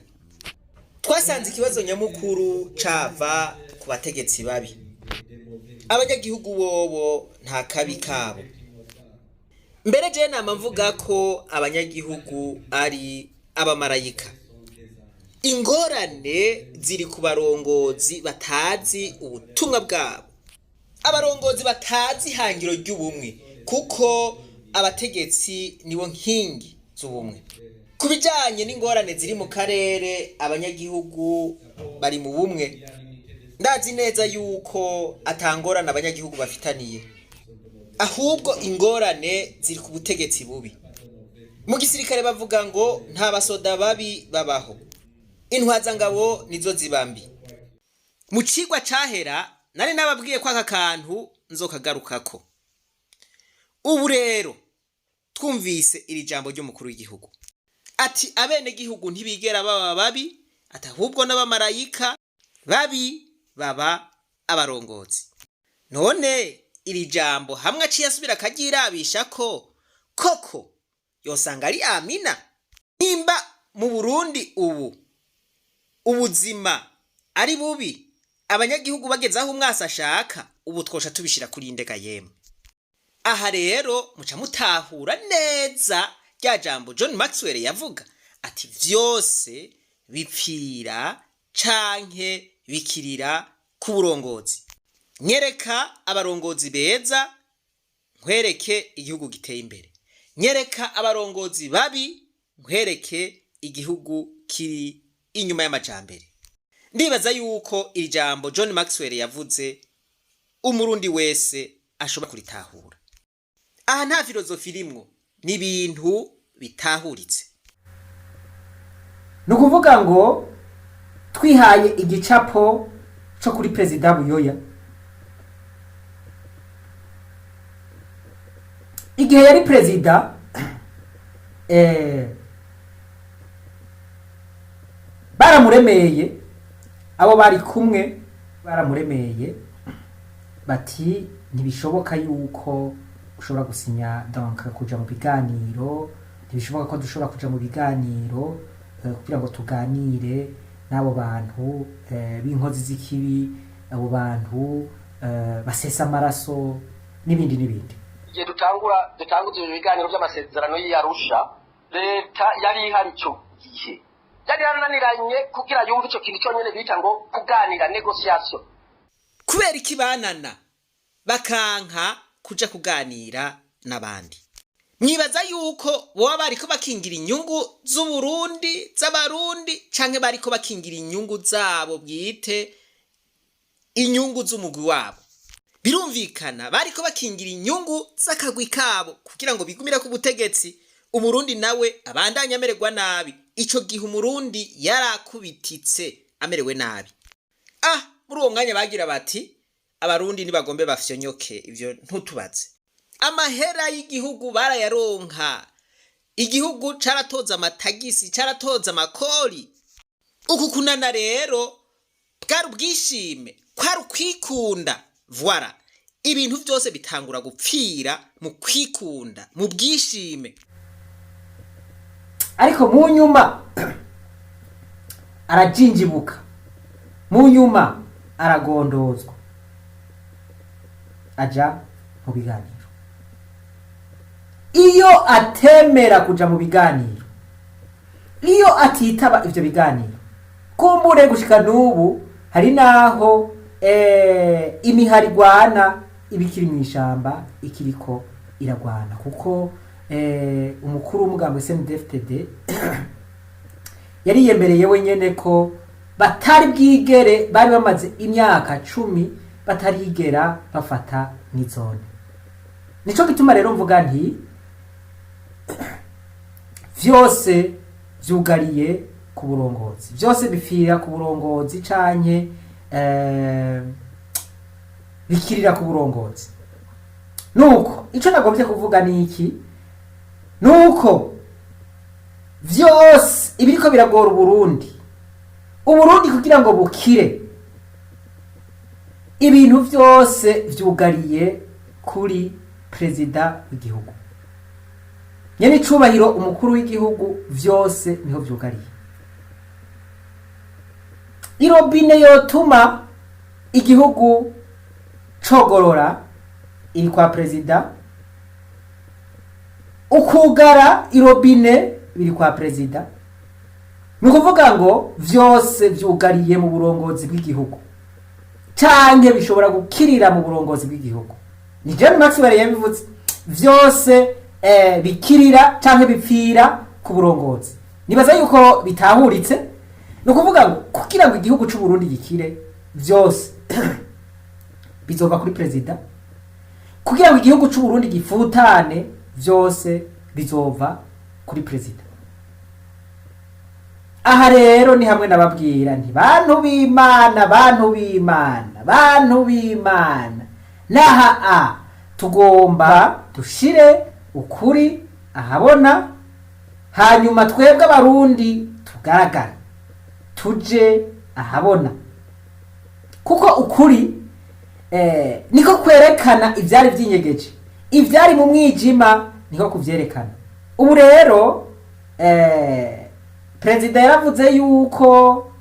Twasanze ikibazo nyamukuru cava ku bategetsi babi. Abanyagihugu bobo nta kabi kabo. Mbere je nama mvuga ko abanyagihugu ari abamarayika. Ingorane ziri ku barongozi batazi ubutumwa bwabo, abarongozi batazi ihangiro ry'ubumwe, kuko abategetsi nibo nkingi z'ubumwe. Ku bijanye n'ingorane ziri mu karere, abanyagihugu bari mu bumwe. Ndazi neza yuko atangorane abanyagihugu bafitaniye, ahubwo ingorane ziri ku butegetsi bubi. Mu gisirikare bavuga ngo nta basoda babi babaho, intwazangabo nizo ziba mbi. Mu cigwa cahera nari nababwiye ko aka kantu nzokagarukako. Ubu rero twumvise iri jambo ry'umukuru w'igihugu ati: "Abenegihugu ntibigera baba babi", ati: "Ahubwo n'abamarayika, babi baba abarongozi." None iri jambo hamwe aciye asubira akaryirabisha ko koko yosanga ari amina. Nimba mu Burundi ubu ubuzima ari bubi, abanyagihugu bageze aho umwasi ashaka, ubu twosha tubishira kuri indega yemwe? Aha rero muca mutahura neza rya jambo John Maxwell yavuga ati: "Vyose bipfira canke bikirira ku burongozi." Nyereka abarongozi beza, nkwereke igihugu giteye imbere. Nyereka abarongozi babi, nkwereke igihugu kiri inyuma y'amajambere. Ndibaza yuko iri jambo John Maxwell yavuze Umurundi wese ashobora kuritahura. Aha nta filozofi irimwo, ni ibintu bitahuritse. Ni ukuvuga ngo twihaye igicapo cyo kuri Perezida Buyoya igihe yari perezida, baramuremeye, abo bari kumwe baramuremeye bati: "Ntibishoboka yuko ushobora gusinya, donc kuja mu biganiro, ntibishoboka ko dushobora kuja mu biganiro kugira ngo tuganire n'abo bantu b'inkozi z'ikibi, abo bantu basesa amaraso", n'ibindi n'ibindi. Igihe dutanguza ibi biganiro by'amasezerano y'Arusha, leta yari ihari icyo gihe yari yarananiranye kugira yumve icyo kintu cyonyine bita ngo kuganira, négociation. Kubera iki banana bakanka kuja kuganira n'abandi? Mwibaza yuko boba bariko bakingira inyungu z'Uburundi, z'Abarundi, canke bariko bakingira inyungu zabo bwite, inyungu z'umugwi wabo? Birumvikana, bariko bakingira inyungu z'akagwi kabo kugira ngo bigumire ku butegetsi, Umurundi nawe abandanye amererwa nabi. Ico gihe Umurundi yarakubititse, amerewe nabi. Muri uwo mwanya bagira bati: "Abarundi nibagombe bafyonyoke." Ivyo ntutubaze. Amahera y'igihugu barayaronka, igihugu caratoza amatagisi, caratoza amakori. Uku kunana rero bwari ubwishime, kwari ukwikunda. Voilà, ibintu byose bitangura gupfira mu kwikunda, mu bwishime. Ariko mu nyuma arajinjibuka, mu nyuma aragondozwa, aja mu biganiro. Iyo atemera kuja mu biganiro, iyo atitaba ivyo biganiro, kumbure gushika n'ubu hari naho imihari igwana iba ikiri mw'ishamba, ikiriko iragwana, kuko umukuru w'umugambwe CNDD-FDD yariyemereye wenyene ko batari bwigere, bari bamaze imyaka 10 batarigera bafata n'izone. Nico gituma rero mvuga nti vyose vyugariye ku burongozi, vyose bipfira ku burongozi canke bikirira ku burongozi. Nuko ico nagombye kuvuga ni iki? Nuko vyose ibiriko biragora Uburundi, Uburundi kugira ngo bukire, ibintu vyose vyugariye kuri perezida w'igihugu, nyene icubahiro umukuru w'igihugu. Vyose niho vyugariye. Irobine yotuma igihugu cogorora iri kwa perezida, ukugara irobine biri kwa perezida. Ni ukuvuga ngo vyose vyugariye mu burongozi bw'igihugu, canke bishobora gukirira mu burongozi bw'igihugu. Ni John Maxwell yabivuze: vyose bikirira canke bipfira ku burongozi. Nibaza yuko bitahuritse. Ni ukuvuga ngo kugira ngo igihugu c'u Burundi gikire, vyose bizova kuri perezida. Kugira ngo igihugu c'u Burundi gifutane, vyose bizova kuri perezida. Aha rero ni hamwe nababwira nti: "Bantu b'Imana, bantu b'Imana, bantu b'Imana, naha a tugomba dushire ukuri ahabona, hanyuma twebwe Abarundi tugaragara, tuje ahabona, kuko ukuri niko kwerekana ivyari vyinyegeje, ivyari mu mwijima niko kuvyerekana." Ubu rero perezida yaravuze yuko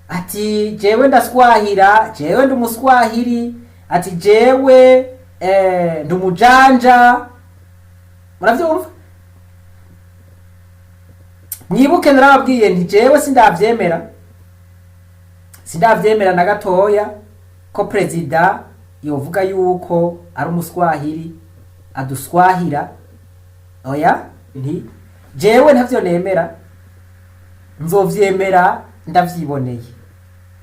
ati: "Jewe ndaswahira, jewe ndi umuswahiri," ati: "Jewe ndi umujanja." Muravyumva? Mwibuke narababwiye nti jewe sindavyemera, sindavyemera na gatoya ko perezida yovuga yuko ari umuswahili, aduswahira. Oya, nti jewe ntavyo nemera, nzovyemera ndavyiboneye,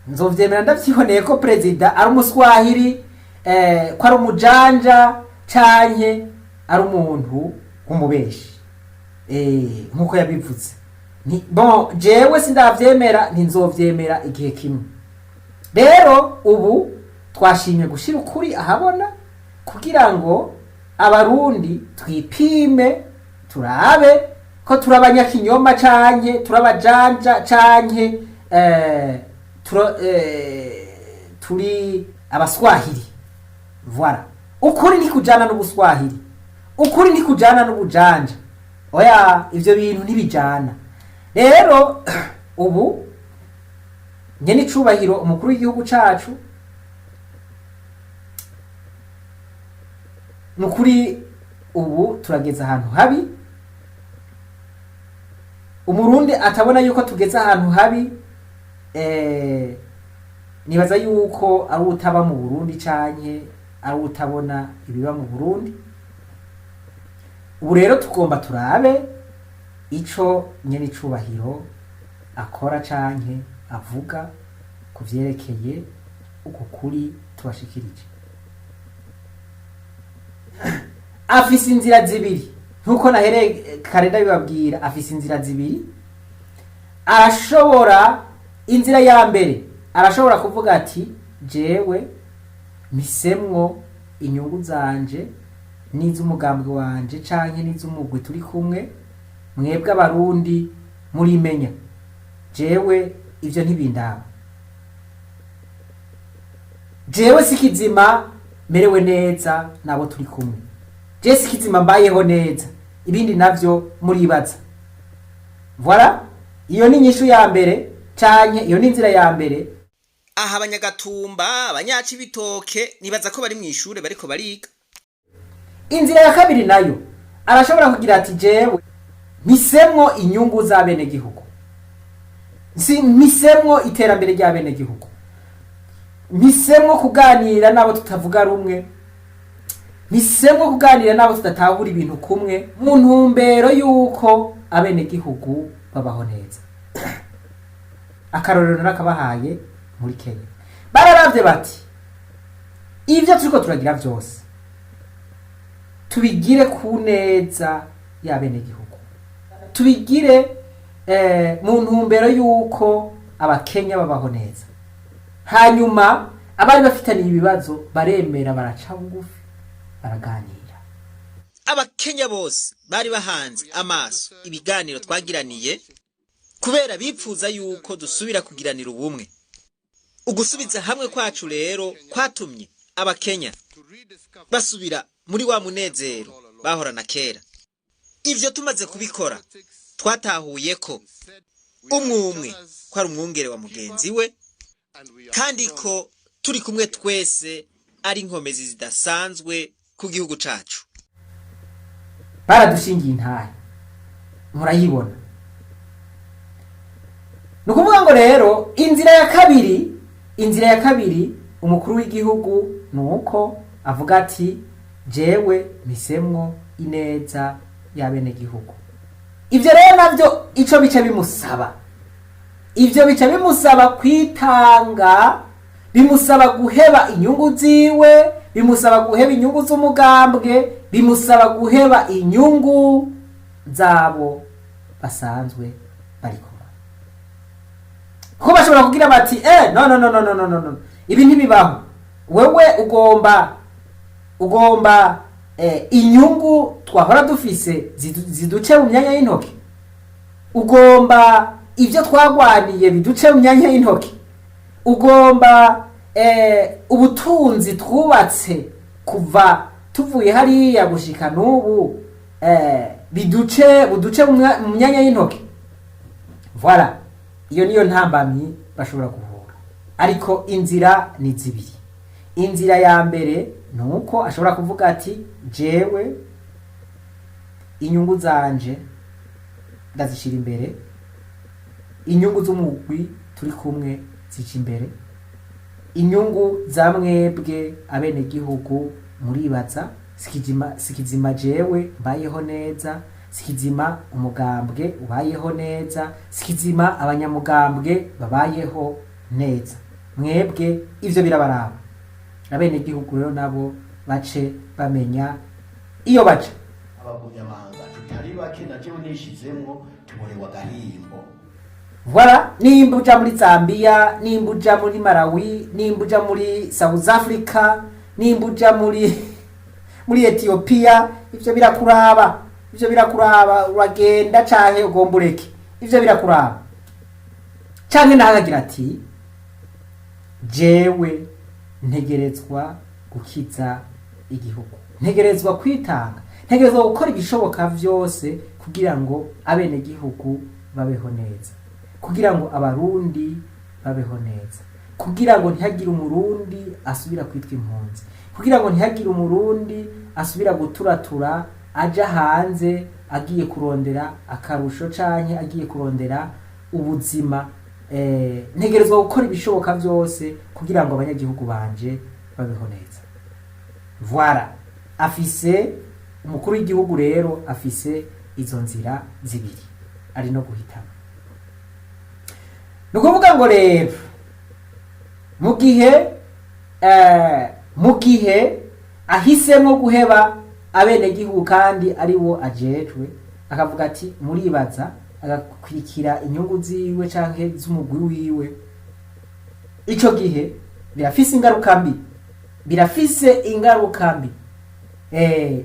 nzovyemera ndavyiboneye ko perezida ari umuswahili, ko ari umujanja canke ari umuntu w'umubeshi, nkuko yabivuze. Bon, jewe sindavyemera, ntinzovyemera igihe kimwe. Rero ubu twashimye gushira ukuri ahabona kugira ngo Abarundi twipime, turabe ko turi abanyakinyoma canke turi abajanja canke turi abaswahili. Voilà, ukuri ntikujana n'ubuswahili, ukuri ntikujana n'ubujanja. Oya, ivyo bintu ntibijana. Rero ubu nyene icubahiro umukuru w'igihugu cacu, ni ukuri ubu turageze ahantu habi. Umurundi atabona yuko tugeze ahantu habi, nibaza yuko ari utaba mu Burundi canke ari utabona ibiba mu Burundi. Ubu rero tugomba turabe ico nyene icubahiro akora canke avuga ku vyerekeye uku kuri tubashikirije. Afise inzira zibiri, nkuko nahereye kare ndabibabwira. Afise inzira zibiri. Arashobora, inzira ya mbere, arashobora kuvuga ati: "Jewe mpisemwo inyungu zanje." n'iz'umugambwe wanje canke n'iz'umugwi turi kumwe. Mwebwe Abarundi murimenya, jewe ivyo ntibindaba. Jewe sikizima merewe neza nabo turi kumwe, jewe sikizima mbayeho neza, ibindi navyo muribaza. Voilà, iyo ni inyishu ya mbere canke iyo ni inzira ya mbere. Aha Abanyagatumba, Abanyacibitoke, nibaza ko bari mw'ishure bariko bariga. Inzira ya kabiri nayo, arashobora kugira ati: "Jewe mpisemwo inyungu z'abenegihugu, si mpisemwo iterambere ry'abenegihugu, mpisemwo kuganira n'abo tutavuga rumwe, mpisemwo kuganira n'abo tudatahura ibintu kumwe, mu ntumbero y'uko abenegihugu babaho neza." Akarorero narakabahaye muri Kenya. Bararavye bati: "Ivyo turiko turagira vyose tubigire ku neza y'abenegihugu, tubigire mu ntumbero y'uko Abakenya babaho neza." Hanyuma abari bafitaniye ibibazo baremera, baraca bugufi, baraganira. Abakenya bose bari bahanze amaso ibiganiro twagiraniye, kubera bipfuza yuko dusubira kugiranira ubumwe. Ugusubiza hamwe kwacu rero kwatumye Abakenya basubira muri wa munezero bahorana kera. Ivyo tumaze kubikora, twatahuye ko umwe umwe ko ari umwungere wa mugenzi we, kandi ko turi kumwe twese ari inkomezi zidasanzwe ku gihugu cacu. Baradushingiye intahe, murayibona. Ni ukuvuga ngo rero inzira ya kabiri, umukuru w'igihugu ni uko avuga ati: "Jewe mpisemwo ineza y'abenegihugu." Ibyo rero navyo ico bica bimusaba, ivyo bica bimusaba kwitanga, bimusaba guheba inyungu ziwe, bimusaba guheba inyungu z'umugambwe, bimusaba guheba inyungu zabo basanzwe bari kumwe, kuko bashobora kugira bati: "No, no, no, no, no, no, no, no, ibi ntibibaho. Wewe ugomba inyungu twahora dufise ziduce mu myanya y'intoki, ugomba ibyo twagwaniye biduce mu myanya y'intoki, ugomba ubutunzi twubatse kuva tuvuye hariya gushika n'ubu biduce buduce mu myanya y'intoki." Voilà, iyo niyo ntambamyi bashobora guhura. Ariko inzira ni zibiri. Inzira ya mbere ni uko ashobora kuvuga ati: "Jewe inyungu zanje ndazishira imbere, inyungu z'umugwi turi kumwe zica imbere, inyungu za mwebwe abenegihugu muribaza. Sikizima, sikizima jewe mbayeho neza, sikizima umugambwe ubayeho neza, sikizima abanyamugambwe babayeho neza. Mwebwe ivyo birabaraba." Abenegihugu rero nabo bace bamenya iyo baca. Abagumyamanga tutari bake, na jewe nishizemwo, tuborewe agahimbo. Voilà, nimba uja muri Zambia, nimba uja muri Malawi, nimba uja muri South Africa, nimba uja muri Ethiopia, ivyo birakuraba, ivyo birakuraba. Uragenda canke ugomba ureke, ivyo birakuraba. Canke naho akagira ati: "Jewe ntegerezwa gukiza igihugu, ntegerezwa kwitanga, ntegerezwa gukora ibishoboka vyose kugira ngo abenegihugu babeho neza, kugira ngo Abarundi babeho neza, kugira ngo ntihagire Umurundi asubira kwitwa impunzi, kugira ngo ntihagire Umurundi asubira guturatura aja hanze agiye kurondera akarusho canke agiye kurondera ubuzima. Ntegerezwa gukora ibishoboka vyose kugira ngo abanyagihugu banje babeho neza." Voilà, afise umukuru w'igihugu rero afise izo nzira zibiri ari no guhitamo. Ni ukuvuga ngo rero mu gihe ahisemo guheba abenegihugu kandi ari bo ajejwe, akavuga ati: "Muribaza," agakwirikira inyungu ziwe canke z'umugwi wiwe, ico gihe birafise ingaruka mbi, birafise ingaruka mbi.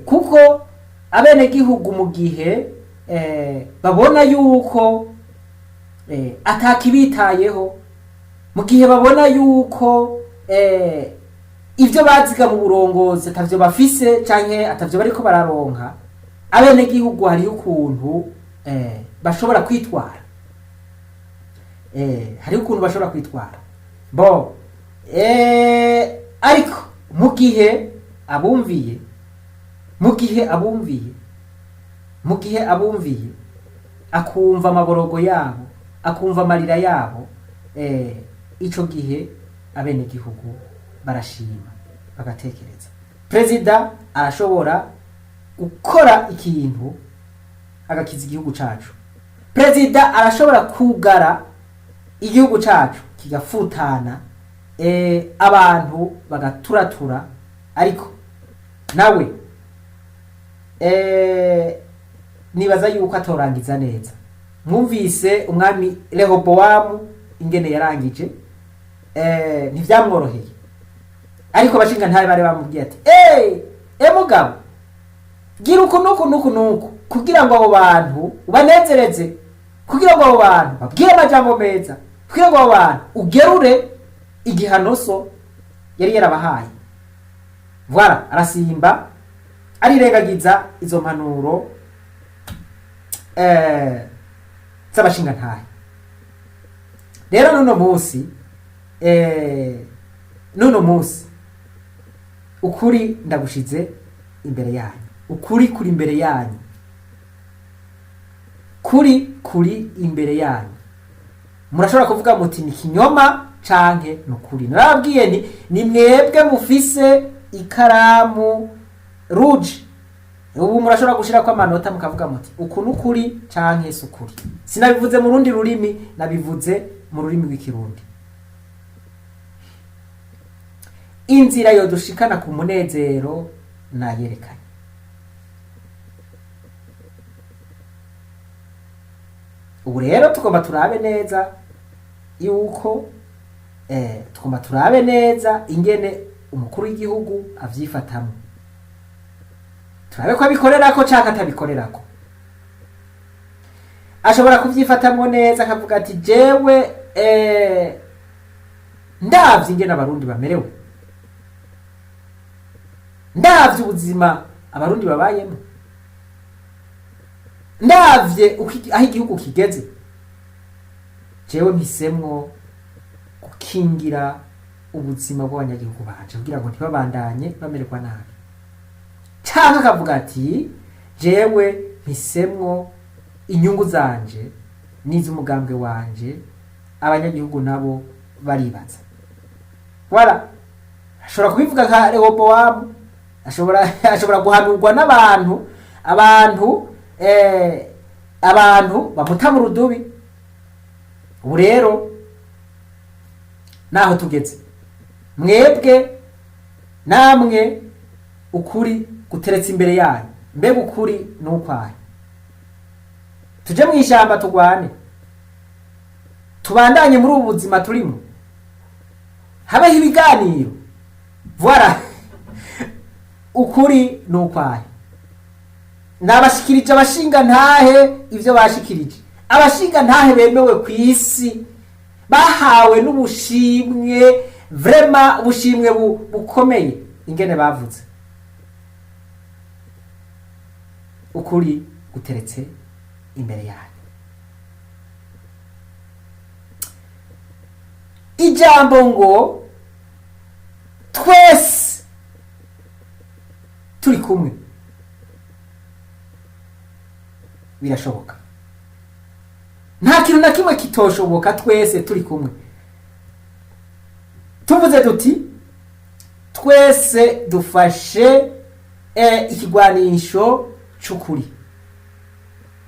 Kuko abenegihugu mu gihe babona yuko atakibitayeho, mu gihe babona yuko ibyo baziga mu burongozi atavyo bafise canke atavyo bariko bararonka, abenegihugu hariho ukuntu bashobora kwitwara. Hariho ukuntu bashobora kwitwara bo. Ariko mu gihe abumviye, mu gihe abumviye, mu gihe abumviye, akumva amaborogo yabo, akumva amarira yabo, ico gihe abenegihugu barashima, bagatekereza. Perezida arashobora gukora ikintu agakiza igihugu cacu. Perezida arashobora kugara igihugu cacu kigafutana, abantu bagaturatura, ariko nawe nibaza yuko atorangiza neza. Mwumvise umwami Rehobowamu ingene yarangije, ntivyamworoheye, ariko abashinga ntare bari bamubwiye ati: Mugabo, gira uku nuku nuku nuku kugira ngo abo bantu ubanezereze, kugira ngo abo bantu babwire amajambo meza, kugira ngo abo bantu ugerure igihano so yari yarabahaye." Voilà, arasimba arirengagiza izo mpanuro z'abashingantahe. Rero nuno munsi ukuri ndagushize imbere yanyu, ukuri kuri imbere yanyu, kuri kuri imbere yanyu. Murashobora kuvuga muti ni kinyoma canke ni ukuri. Narababwiye nti ni mwebwe mufise ikaramu rouge, ubu murashobora gushirako amanota, mukavuga muti uku ni ukuri canke si ukuri. Sinabivuze mu rundi rurimi, nabivuze mu rurimi rw'Ikirundi. Inzira yodushikana ku munezero nayerekanye. Ubu rero tugomba turabe neza yuko tugomba turabe neza ingene umukuru w'igihugu avyifatamwo, turabe ko abikorerako canke atabikorerako. Ashobora kuvyifatamwo neza, akavuga ati: "Jewe ndavye ingene Abarundi bamerewe, ndavye ubuzima Abarundi babayemo, ndavye aho igihugu kigeze, jewe mpisemwo gukingira ubuzima bw'abanyagihugu banje kugira ngo ntibabandanye bamererwa nabi." Canke akavuga ati: "Jewe mpisemwo inyungu zanje n'iz'umugambwe wanje, abanyagihugu nabo baribaza." Voilà, ashobora kubivuga nka Rehobowamu, ashobora guhanurwa n'abantu, abantu bamuta mu rudubi. Ubu rero naho tugeze, mwebwe namwe ukuri guteretse imbere yanyu. Mbega ukuri ni ukwahe? Tuje mu ishyamba tugwane, tubandanye muri ubu buzima turimo, habeho ibiganiro? Voilà, ukuri ni ukwahe? Nabashikirije abashinga ntahe ivyo bashikirije, abashinga ntahe bemewe ku isi, bahawe n'ubushimwe, vraiment ubushimwe bukomeye, ingene bavuze. Ukuri guteretse imbere yanyu. Ijambo ngo twese turi kumwe birashoboka. Nta kintu na kimwe kitoshoboka twese turi kumwe. Tuvuze tuti twese dufashe ikigwanisho c'ukuri.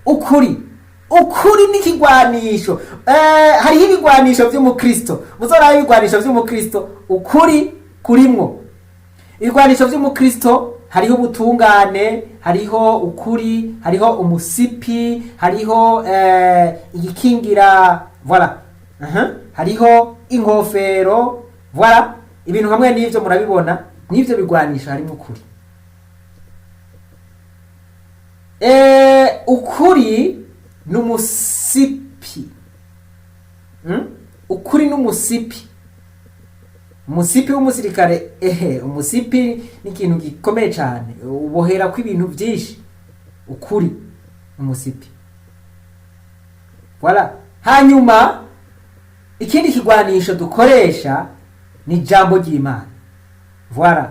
Ukuri, ukuri n'ikigwanisho. Hariho ibigwanisho vy'umukristo, muzorabe ibigwanisho vy'umukristo, ukuri kurimwo. Ibigwanisho vy'umukristo hariho ubutungane, hariho ukuri, hariho umusipi, hariho igikingira, voilà. Hariho inkofero, voilà, ibintu hamwe n'ivyo murabibona. N'ivyo bigwanisho harimo ukuri. Ukuri ni umusipi. Ukuri ni umusipi, umusipi w'umusirikare. Ehe, umusipi ni ikintu gikomeye cyane, ubohera ko ibintu byinshi. Ukuri umusipi, voilà. Hanyuma ikindi kigwanisho dukoresha ni ijambo ry'Imana, voilà.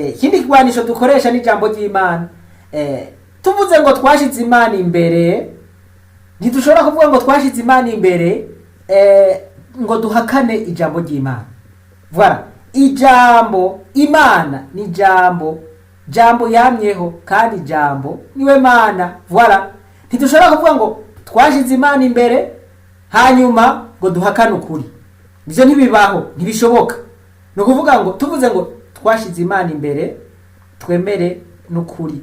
Ikindi kigwanisho dukoresha ni ijambo ry'Imana. Tuvuze ngo twashize Imana imbere, ntidushobora kuvuga ngo twashize Imana imbere ngo duhakane ijambo ry'Imana, voilà. Ijambo Imana ni ijambo, jambo yamyeho, kandi ijambo niwe Mana, voilà. Ntidushobora kuvuga ngo twashize Imana imbere hanyuma ngo duhakane ukuri. Ibyo ntibibaho, ntibishoboka. Ni ukuvuga ngo tuvuze ngo twashize Imana imbere, twemere n'ukuri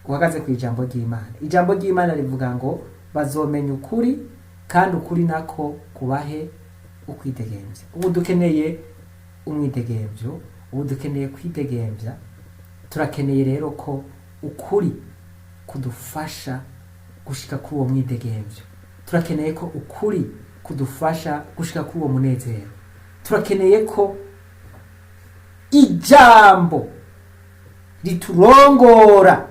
guhagaze ku ijambo ry'Imana. Ijambo ry'Imana rivuga ngo bazomenya ukuri, kandi ukuri nako kubahe ukwidegemvya. Ubu dukeneye umwidegemvyo, ubu dukeneye kwidegemvya. Turakeneye rero ko ukuri kudufasha gushika kuri uwo mwidegemvyo. Turakeneye ko ukuri kudufasha gushika kuri uwo munezero. Turakeneye ko ijambo riturongora,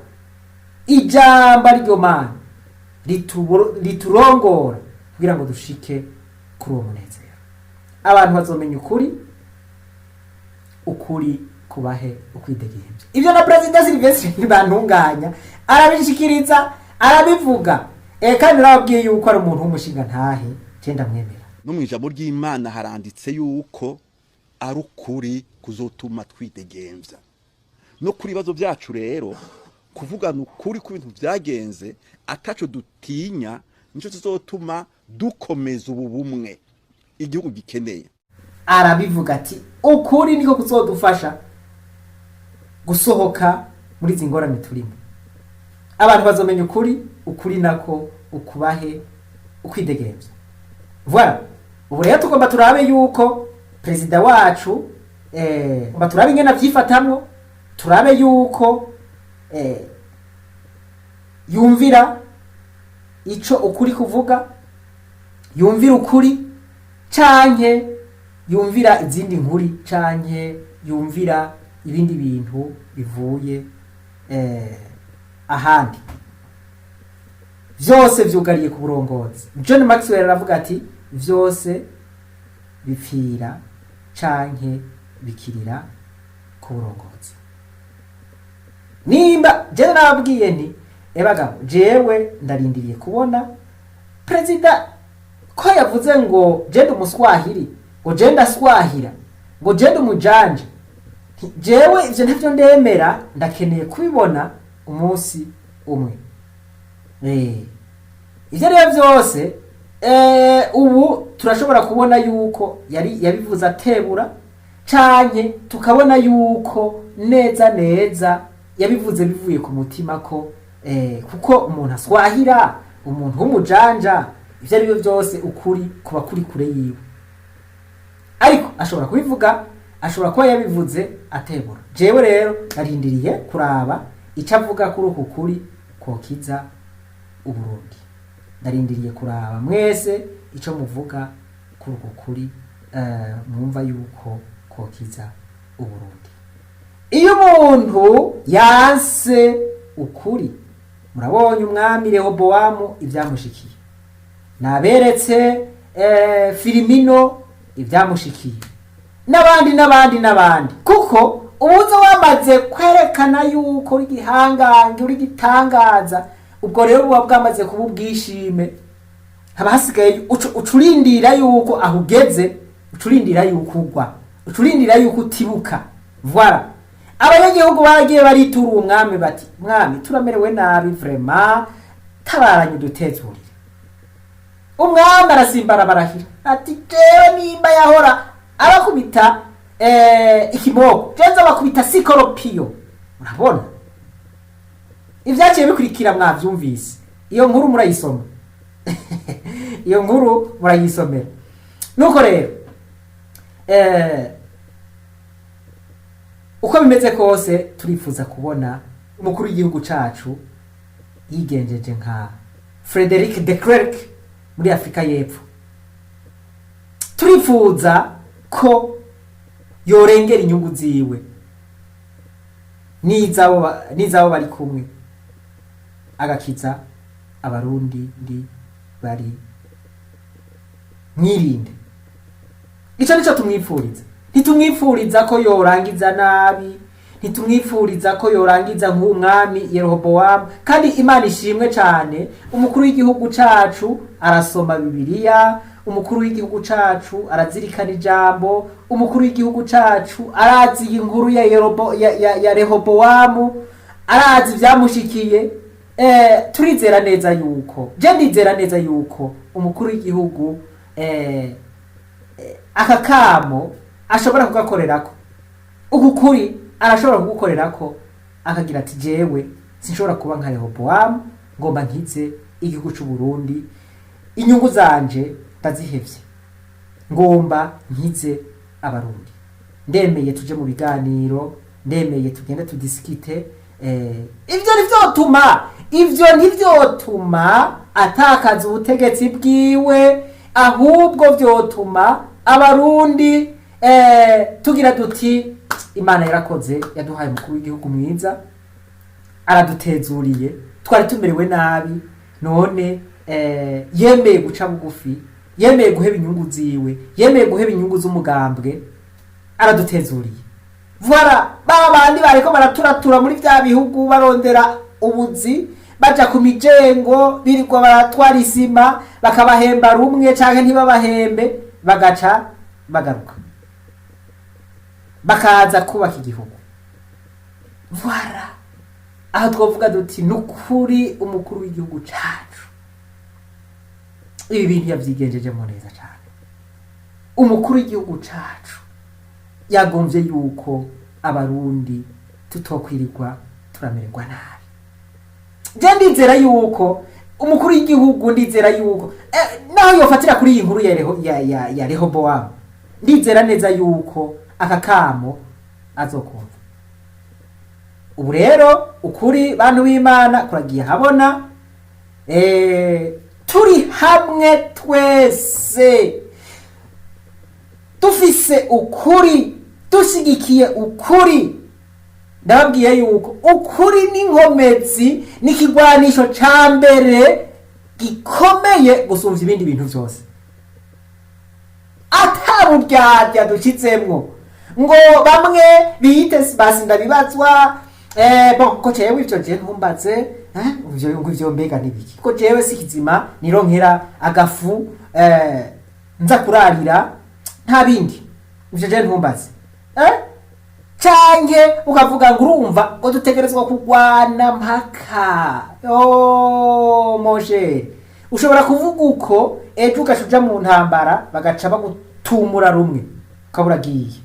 ijambo ariryo Mana, riturongora kugira ngo dushike kuri uwo munezero. Abantu bazomenya ukuri, ukuri kubahe ukwidegemvya. Ibyo na Perezida Silvestre Ntibantunganya arabishikiriza, arabivuga. Kandi narababwiye yuko ari umuntu w'umushinga ntahe, je ndamwemera. No mu ijambo ry'Imana haranditse yuko ari ukuri kuzotuma twidegemvya. No kuri ibibazo byacu rero, kuvugana ukuri ku bintu byagenze ataco dutinya, nico kizotuma dukomeza ubu bumwe igihugu gikeneye. Arabivuga ati ukuri niko kuzodufasha gusohoka muri izi ngorane turimo. Abantu bazomenya ukuri, ukuri nako ukubahe ukwidegemvya, voilà. Ubu rero tugomba turabe yuko perezida wacu, tugomba turabe ingene avyifatamwo, turabe yuko yumvira ico ukuri kuvuga, yumvira ukuri canke yumvira izindi nkuri, canke yumvira ibindi bintu bivuye ahandi. Vyose vyugariye ku burongozi. John Maxwell aravuga ati vyose bipfira canke bikirira ku burongozi. Nimba jewe nababwiye nti ebagabo, jewe ndarindiriye kubona perezida ko yavuze ngo je ndi umuswahili, ngo je ndaswahira, ngo je ndi umujanja. Jewe ivyo ntavyo ndemera, ndakeneye kubibona umunsi umwe. Ivyo rero vyose, ubu turashobora kubona yuko yari yabivuze atebura, canke tukabona yuko neza neza yabivuze bivuye ku mutima, ko kuko umuntu aswahira, umuntu w'umujanja, ivyo ari byo byose ukuri kuba kuri kure yiwe. Ariko ashobora kubivuga, ashobora kuba yabivuze atebura. Jewe rero narindiriye kuraba icyo avuga kuri uku kuri kokiza Uburundi. Ndarindiriye kuraba mwese icyo muvuga kuri uku kuri, mwumva yuko kokiza Uburundi. Iyo umuntu yanse ukuri, murabonye umwami Rehobowamu ibyamushikiye, naberetse Firimino ibyamushikiye, n'abandi n'abandi n'abandi, kuko ubuze wamaze kwerekana yuko uri igihangange, uri igitangaza, ubwo rero buba bwamaze kuba ubwishime. Haba hasigaye ucurindira yuko aho ugeze, ucurindira yuko ugwa, ucurindira yuko utibuka, voilà. Abanyagihugu baragiye baritura uwo mwami bati: "Mwami, turamerewe nabi vraiment, tabaranye udutezurire." Umwami arasimbara barahira ati: "Jewe nimba yahora abakubita ikiboko, jewe nzabakubita sikoropiyo." Urabona ibyaciye bikurikira, mwavyumvise iyo nkuru, murayisoma iyo nkuru, murayisomera. Nuko rero uko bimeze kose, turifuza kubona umukuru w'igihugu cacu. Yigenjeje nka Frederic de Klerk muri Afurika y'Epfo. Turifuza ko yorengera inyungu ziwe n'izabo bari kumwe, agakiza Abarundi ndi bari mwirinde. Icyo nicyo tumwipfuriza. Ntitumwipfuriza ko yorangiza nabi, ntitumwipfuriza ko yorangiza nk'umwami Yerobowamu. Kandi Imana ishimwe cyane, umukuru w'igihugu cacu arasoma Bibiliya, umukuru w'igihugu cacu arazirikana ijambo, umukuru w'igihugu cacu arazi iyi nkuru ya Rehobowamu, arazi ibyamushikiye. Turizera neza yuko, je ndizera neza yuko umukuru w'igihugu aka kamo ashobora kugakorerako, uku kuri arashobora kugukorerako, akagira ati: "Jewe sinshobora kuba nka Rehobowamu, ngomba nkize igihugu c'u Burundi, inyungu zanje ndazihevye, ngomba nkize Abarundi, ndemeye tuje mu biganiro, ndemeye tugende tudisikite." Ivyo ntivyotuma atakaza ubutegetsi bwiwe, ahubwo vyotuma Abarundi tugira duti: "Imana yarakoze, yaduhaye umukuru w'igihugu mwiza, aradutezuriye, twari tumerewe nabi, none yemeye guca bugufi, yemeye guheba inyungu ziwe, yemeye guheba inyungu z'umugambwe, aradutezuriye." Voilà, ba bandi bariko baraturatura muri vya bihugu barondera ubuzi, baja ku mijengo, birirwa baratwara isima, bakabahemba rumwe canke ntibabahembe, bagaca bagaruka bakaza kubaka igihugu. Voilà, aho twovuga duti: "Nukuri umukuru w'igihugu cacu ibi bintu yavyigenjejemo neza cane. Umukuru w'igihugu cacu yagombye yuko Abarundi tutokwirirwa turamererwa nabi." Je ndizera yuko umukuru w'igihugu, ndizera yuko naho yofatira kuri iyi nkuru ya Rehobowamu, ndizera neza yuko aka kamo azokumva. Ubu rero ukuri, bantu b'Imana, kuragiye habona. Turi hamwe twese, dufise ukuri, dushigikiye ukuri. Ndababwiye yuko ukuri n'inkomezi n'ikigwanisho ca mbere gikomeye gusumvya ibindi bintu vyose. Ata buryarya dushizemwo ngo bamwe biyite basi ndabibazwa, bon, ko jewe ivyo je ntumbaze, ivyo ngo ivyo mbega nibiki, ko jewe si kizima, nironkera agafu nza kurarira, nta bindi, ivyo je ntumbaze, canke ukavuga ngo urumva ngo dutegerezwa kugwana mpaka yo moshe. Ushobora kuvuga uko, ejo ugaca uja mu ntambara, bagaca bagutumura rumwe, ukaba uragiye.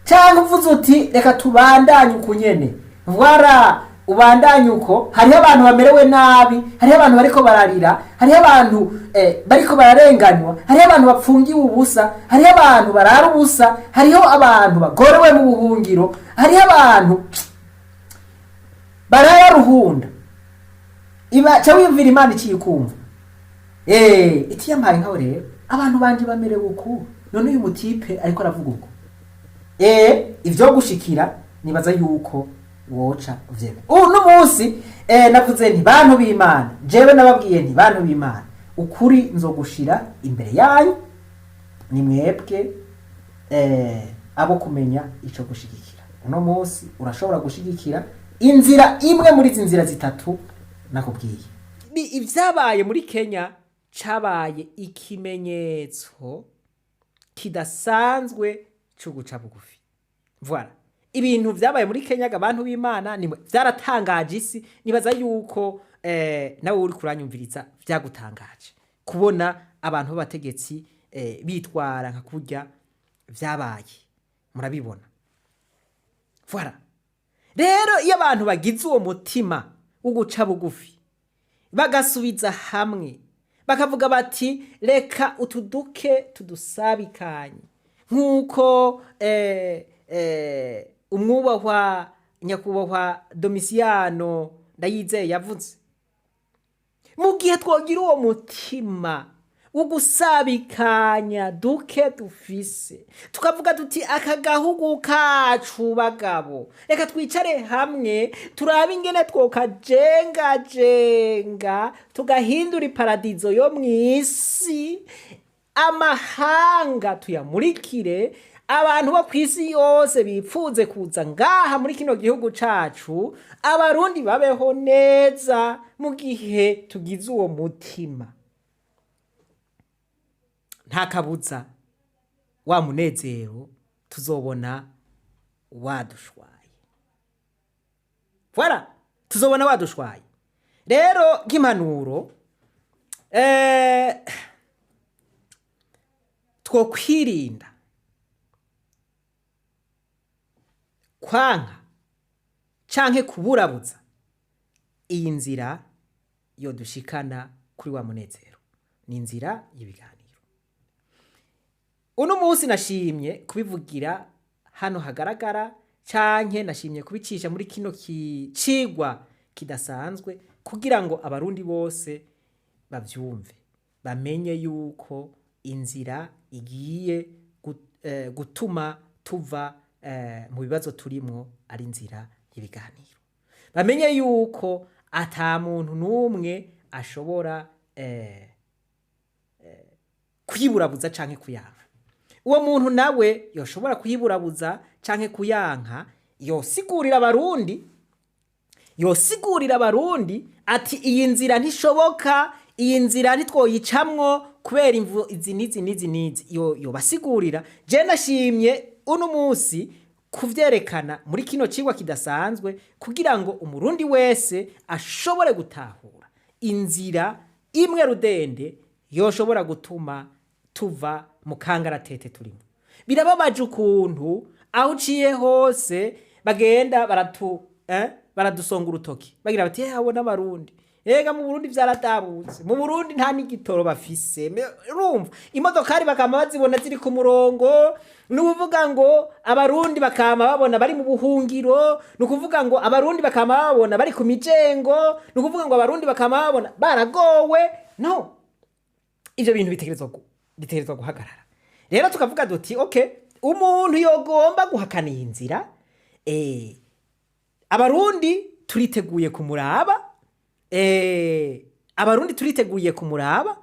Cyangwa uvuze uti: "Reka tubandanye uku nyene." Voilà, ubandanye uko. Hariho abantu bamerewe nabi, hariho abantu bariko bararira, hariho abantu bariko bararenganywa, hariho abantu bapfungiwe ubusa, hariho abantu barara ubusa, hariho abantu bagorewe mu buhungiro, hariho abantu barara ruhunda. Iba ca wiyumvira Imana iciye ukumva iti: "Yampaye nkaho rero, abantu banje bamerewe uku, none uyu mutipe ariko aravuga uko." Ivyo gushikira, nibaza yuko woca uvyemera. Uno munsi navuze nti: "Bantu b'Imana," jewe nababwiye nti: "Bantu b'Imana, ukuri nzogushira imbere yanyu, ni mwebwe abo kumenya ico gushigikira." Uno munsi urashobora gushigikira inzira imwe muri izi nzira zitatu nakubwiye. Ibyabaye muri Kenya cabaye ikimenyetso kidasanzwe cyo guca bugufi. Voilà, ibintu vyabaye muri Kenya, abantu b'Imana, vyaratangaje isi. Nibaza yuko nawe uri kuranyumviriza vyagutangaje kubona abantu b'abategetsi bitwara nka kurya vyabaye, murabibona. Voilà, rero iyo abantu bagize uwo mutima wo guca bugufi, bagasubiza hamwe, bakavuga bati: "Reka utuduke tudusabikanye," nk'uko umwubahwa nyakubahwa Domisiyano Ndayizeye yavuze. Mu gihe twogira uwo mutima wo gusabikanya duke dufise, tukavuga tuti: "Aka gahugu kacu, bagabo, reka twicare hamwe turabe ingene twokajengajenga, tugahindura iparadizo yo mw'isi, amahanga tuyamurikire, abantu bo ku isi yose bipfuze kuza ngaha muri kino gihugu cacu, Abarundi babeho neza." Mu gihe tugize uwo mutima, nta kabuza wa munezero tuzobona wadushwaye. Voilà, tuzobona wadushwaye. Rero nk'impanuro, twokwirinda kwanka canke kuburabuza iyi nzira yodushikana kuri wa munezero, ni inzira y'ibiganiro. Uno munsi nashimye kubivugira hano hagaragara, canke nashimye kubicisha muri kino cigwa kidasanzwe, kugira ngo Abarundi bose bavyumve, bamenye yuko inzira igiye gutuma tuva mu bibazo turimwo ari inzira y'ibiganiro, bamenye yuko ata muntu n'umwe ashobora kuyiburabuza canke kuyanka. Uwo muntu nawe yoshobora kuyiburabuza canke kuyanka, yosigurira Abarundi ati: "Iyi nzira ntishoboka, iyi nzira ntitwoyicamwo kubera imvu izi n'izi n'izi n'izi." Yobasigurira. Je nashimye uno munsi kuvyerekana muri kino cigwa kidasanzwe, kugira ngo Umurundi wese ashobore gutahura inzira imwe rudende yoshobora gutuma tuva mu kangaratete turimo. Birababaje ukuntu aho uciye hose bagenda baradusonga urutoki, bagira bati: "Abo n'Abarundi, ega mu Burundi vyaradabutse, mu Burundi nta n'igitoro bafise." Urumva imodokari bakama bazibona ziri ku murongo, ni ukuvuga ngo Abarundi bakama babona bari mu buhungiro, ni ukuvuga ngo Abarundi bakama babona bari ku mijengo, ni ukuvuga ngo Abarundi bakama babona baragowe. No ivyo bintu bitegerezwa guhagarara. Rero tukavuga duti: "Okay, umuntu yogomba guhakana iyi nzira, Abarundi turiteguye kumuraba." Abarundi turiteguye kumuraba.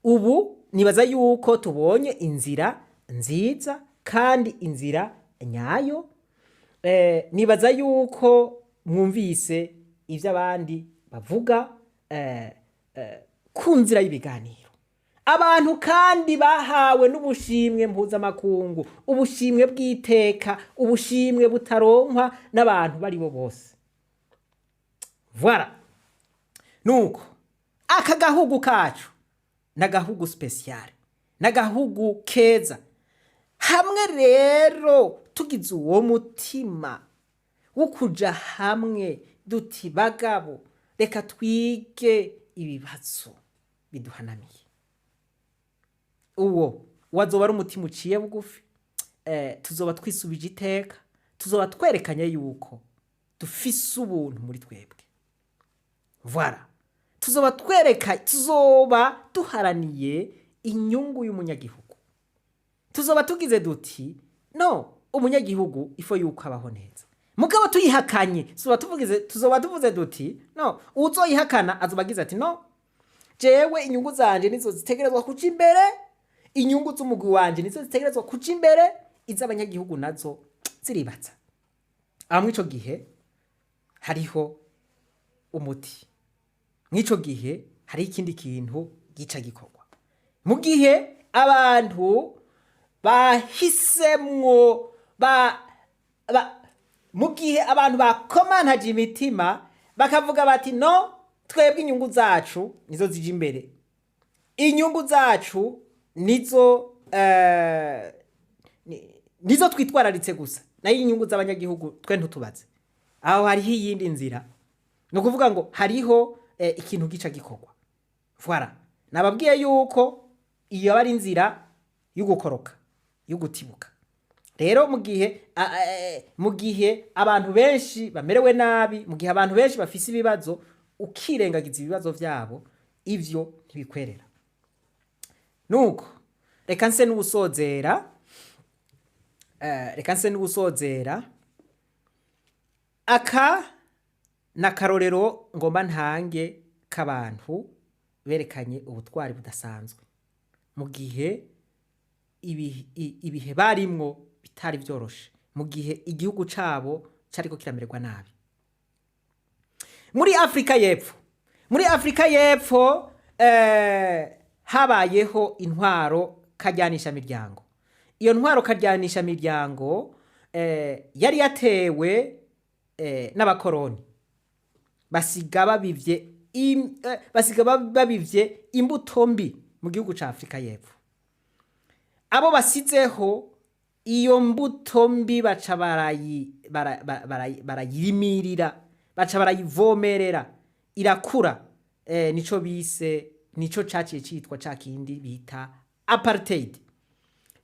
Ubu nibaza yuko tubonye inzira nziza kandi inzira nyayo. Nibaza yuko mwumvise ivyo abandi bavuga ku nzira y'ibiganiro. Abantu kandi bahawe n'ubushimwe mpuzamakungu, ubushimwe bw'iteka, ubushimwe butaronkwa n'abantu bari bo bose. Voilà, nuko aka gahugu kacu n'agahugu spécial, n'agahugu keza. Hamwe rero tugize uwo mutima wo kuja hamwe duti: "Bagabo, reka twige ibibazo biduhanamiye", uwo wazoba ari umutima uciye bugufi, tuzoba twisubije iteka, tuzoba twerekanye yuko dufise ubuntu muri twebwe. Voilà, tuzoba twereka, tuzoba duharaniye inyungu y'umunyagihugu, tuzoba tugize duti: "No, umunyagihugu il faut yuko abaho neza." Mugabo tuyihakanye, tuzoba tuvuze duti: "No." Uzoyihakana azoba agize ati: "No, jewe inyungu zanje nizo zitegerezwa kuja imbere, inyungu z'umugwi wanje nizo zitegerezwa kuja imbere, iz'abanyagihugu nazo ziribatsa." Aho mw'ico gihe hariho umuti, mw'ico gihe hariho ikindi kintu gica gikorwa. Mu gihe abantu bahisemwo ba mu gihe abantu bakomantaje imitima bakavuga bati: "No, twebwe inyungu zacu nizo zija imbere, inyungu zacu nizo twitwararitse gusa, nayo inyungu z'abanyagihugu twe ntutubaze", aho hariho iyindi nzira. Ni ukuvuga ngo hariho ikintu gica gikorwa. Voilà, nababwiye yuko iyo aba ari inzira y'ugukoroka, y'ugutibuka. Rero mu gihe abantu benshi bamerewe nabi, mu gihe abantu benshi bafise ibibazo, ukirengagiza ibibazo vyabo, Ivyo ntibikwerera. Nuko reka nse n'ubusozera, reka nse n'ubusozera. Aka ni akarorero ngomba ntange k'abantu berekanye ubutwari budasanzwe mu gihe ibihe barimwo bitari byoroshe, mu gihe igihugu cabo cariko kiramererwa nabi muri Afrika y'Epfo. Muri Afrika y'Epfo habayeho intwaro kajyanisha miryango. Iyo ntwaro kajyanisha miryango yari yatewe n'abakoroni, basiga babivye imbuto mbi mu gihugu ca Afrika y'Epfo. Abo basizeho iyo mbuto mbi baca barayirimirira, baca barayivomerera, irakura. Nico bise, nico caciye citwa ca kindi bita apartheid.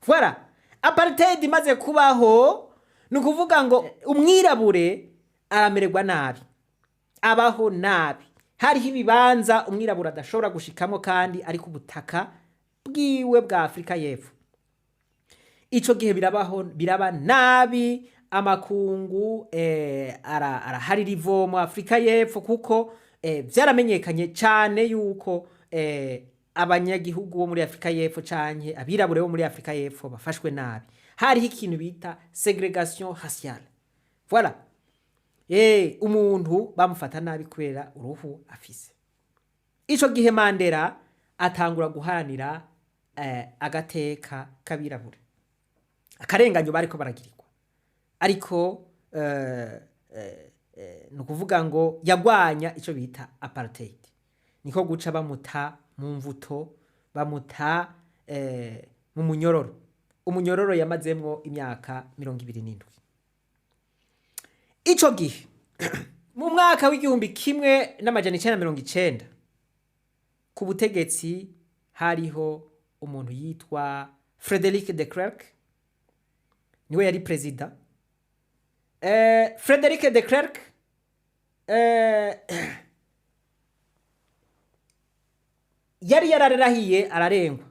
Voilà, apartheid imaze kubaho, ni ukuvuga ngo umwirabure aramererwa nabi, abaho nabi. Hariho ibibanza umwirabure adashobora gushikamo kandi ari ku butaka bwiwe bwa Afurika y'Epfo. Ico gihe birabaho, biraba nabi. Amakungu araharira ivomo Afurika y'Epfo, kuko vyaramenyekanye cane yuko abanyagihugu bo muri Afurika y'Epfo canke abirabure bo muri Afurika y'Epfo bafashwe nabi. Hariho ikintu bita ségrégation raciale. Voilà, umuntu bamufata nabi kubera uruhu afise. Ico gihe Mandela atangura guharanira agateka k'abirabure, akarenganyo bariko baragirirwa. Ariko ni ukuvuga ngo yagwanya ico bita apartheid, niko guca bamuta mu mvuto, bamuta mu munyororo. Umunyororo yamazemwo imyaka 27. Ico gihe mu mwaka w'1990, ku butegetsi hariho umuntu yitwa Frederic de Klerk, niwe yari perezida. Frederic de Klerk yari yararahiye ararengwa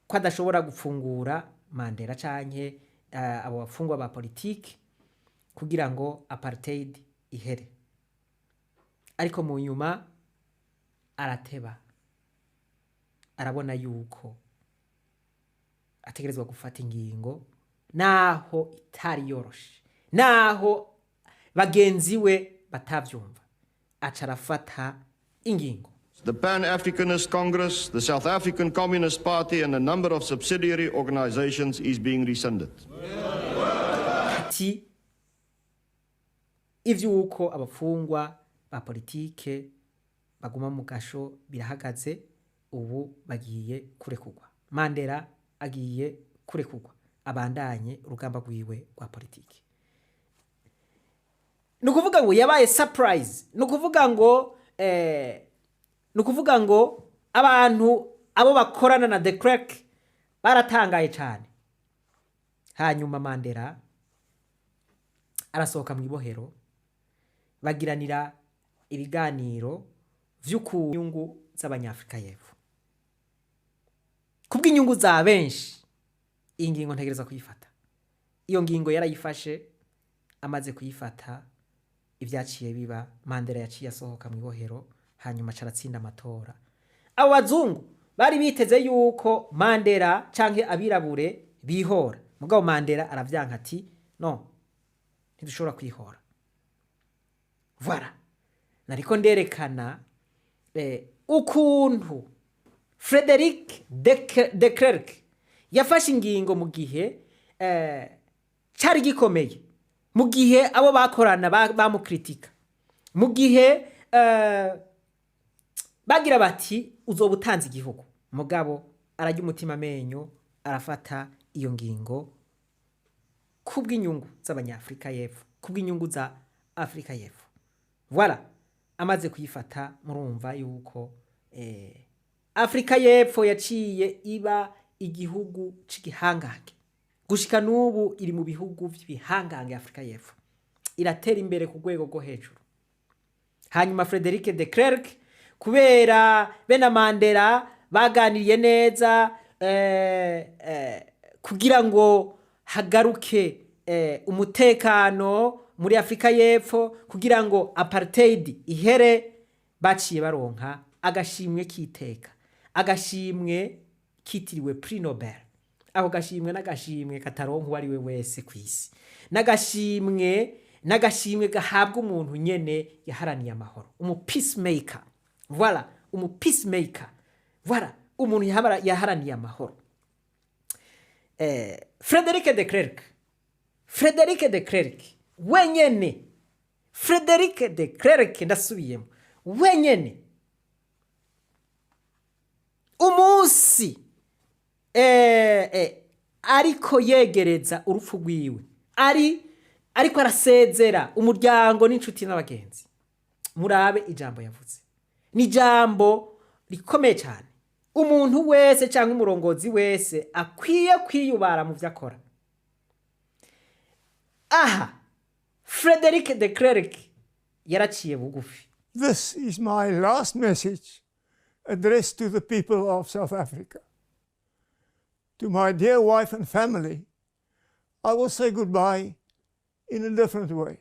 ko adashobora gufungura Mandela canke abo bafungwa ba politiki kugira ngo apartheid ihere. Ariko mu nyuma arateba, arabona yuko ategerezwa gufata ingingo, naho itari yoroshe, naho bagenzi we batavyumva, aca arafata ingingo. The Pan Africanist Congress, the South African Communist Party, and a number of subsidiary organizations is being rescinded. Ati ivy'uko abafungwa ba politike baguma mu gasho birahagaze, ubu bagiye kurekurwa. Mandela agiye kurekurwa, abandanye urugamba rwiwe rwa politike. Ni ukuvuga ngo yabaye surprise, ni ukuvuga ngo abantu abo bakorana na de Klerk baratangaye cyane. Hanyuma Mandela arasohoka mu ibohero, bagiranira ibiganiro vy'ukunyungu z'Abanyafrika y'Epfo. Kubw'inyungu za benshi, iyi ngingo ntegereza kuyifata. Iyo ngingo yarayifashe. Amaze kuyifata, ibyaciye biba, Mandela yaciye asohoka mu ibohero, hanyuma aca aratsinda amatora. Abo bazungu bari biteze yuko Mandela canke abirabure bihora, mugabo Mandela aravyanka, ati: "No, ntidushobora kwihora." Voilà, nariko nderekana ukuntu Frederic de Klerk yafashe ingingo mu gihe cari gikomeye, mu gihe abo bakorana bamukritika, mu gihe bagira bati: "Uzoba utanze igihugu." Mugabo arajya umutima amenyo, arafata iyo ngingo kubw'inyungu z'Abanyafrika y'Epfo, kubw'inyungu za Afrika y'Epfo. Voilà, amaze kuyifata, murumva yuko Afrika y'Epfo yaciye iba igihugu c'igihangange. Gushika n'ubu iri mu bihugu vy'ibihangange. Afrika y'Epfo iratera imbere ku rwego rwo hejuru. Hanyuma Frederic de Klerk, Kubera bene Mandela baganiriye neza kugira ngo hagaruke umutekano muri Afurika y'Epfo, kugira ngo apartheid ihere, baciye baronka agashimwe k'iteka, agashimwe kitiriwe Prix Nobel. Ako gashimwe n'agashimwe kataronka uwo ari we wese ku isi, n'agashimwe gahabwa umuntu nyene yaharaniye amahoro, umu peacemaker. Voilà, umu peacemaker, voilà, umuntu yaharaniye amahoro. Frederic de Klerk, Frederic de Klerk wenyene, Frederic de Klerk, ndasubiyemo, wenyene umunsi ariko yegereza urupfu rwiwe, ariko arasezera umuryango n'inshuti n'abagenzi, murabe ijambo yavuze. Ni ijambo rikomeye cyane, umuntu wese cyangwa umurongozi wese akwiye kwiyubara mu byo akora. Aha Frederic de Klerk yaraciye bugufi. This is my last message addressed to the people of South Africa. To my dear wife and family, I will say goodbye in a different way.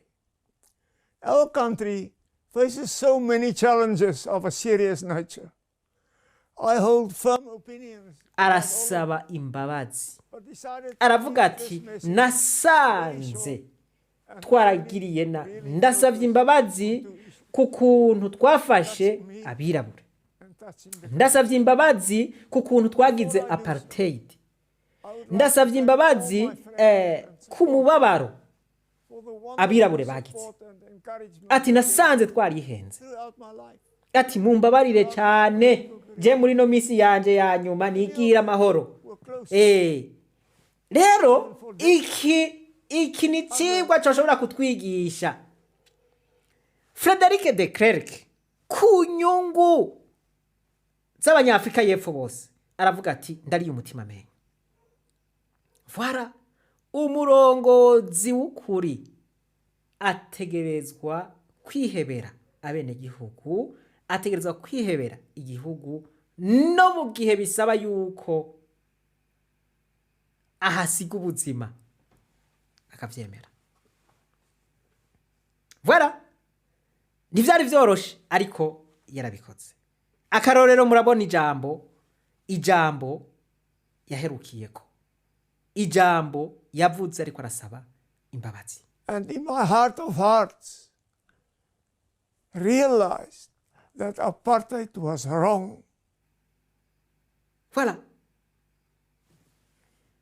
Our country faces so many challenges of a serious nature. I hold firm opinions. Arasaba imbabazi, aravuga ati: "Nasanze twaragiriye na ndasabye imbabazi ku kuntu twafashe abirabura, ndasabye imbabazi ku kuntu twagize apartheid, ndasabye imbabazi ku mubabaro abirabure bagize." Ati: "Nasanze twarihenze." Ati: "Mumbabarire cyane, je muri no minsi yanje ya nyuma nigira amahoro." Rero iki ni cigwa coshobora kutwigisha Frederic de Klerk ku nyungu z'Abanyafurika y'Epfo bose. Aravuga ati: "Ndariye umutima amenyo." Voilà, umurongozi w'ukuri ategerezwa kwihebera abenegihugu, ategerezwa kwihebera igihugu no mu gihe bisaba yuko ahasiga ubuzima, akavyemera. Voilà, ntivyari vyoroshe, ariko yarabikoze. Akarorero, murabona ijambo yaherukiyeko, ijambo yavuze ariko arasaba imbabazi. And in my heart of hearts, realized that apartheid was wrong. Voilà,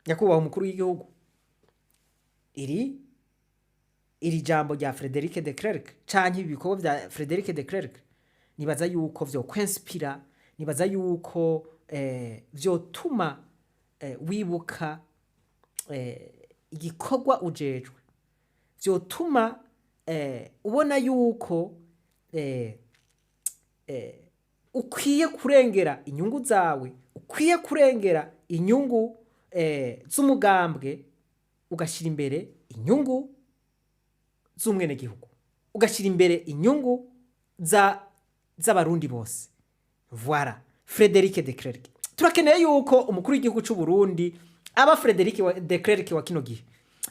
nyakubahwa umukuru w'igihugu, iri jambo rya Frederic de Klerk canke ibi bikorwa vya Frederic de Klerk, nibaza yuko vyo kwinspira, nibaza yuko vyotuma wibuka igikorwa ujejwe, vyotuma ubona yuko ukwiye kurengera inyungu zawe, ukwiye kurengera inyungu z'umugambwe, ugashyira imbere inyungu z'umwenegihugu, ugashyira imbere inyungu z'Abarundi bose. Voilà, Frederic de Klerk. Turakeneye yuko umukuru w'igihugu cy'u Burundi aba Frederic de Klerk wa kino gihe.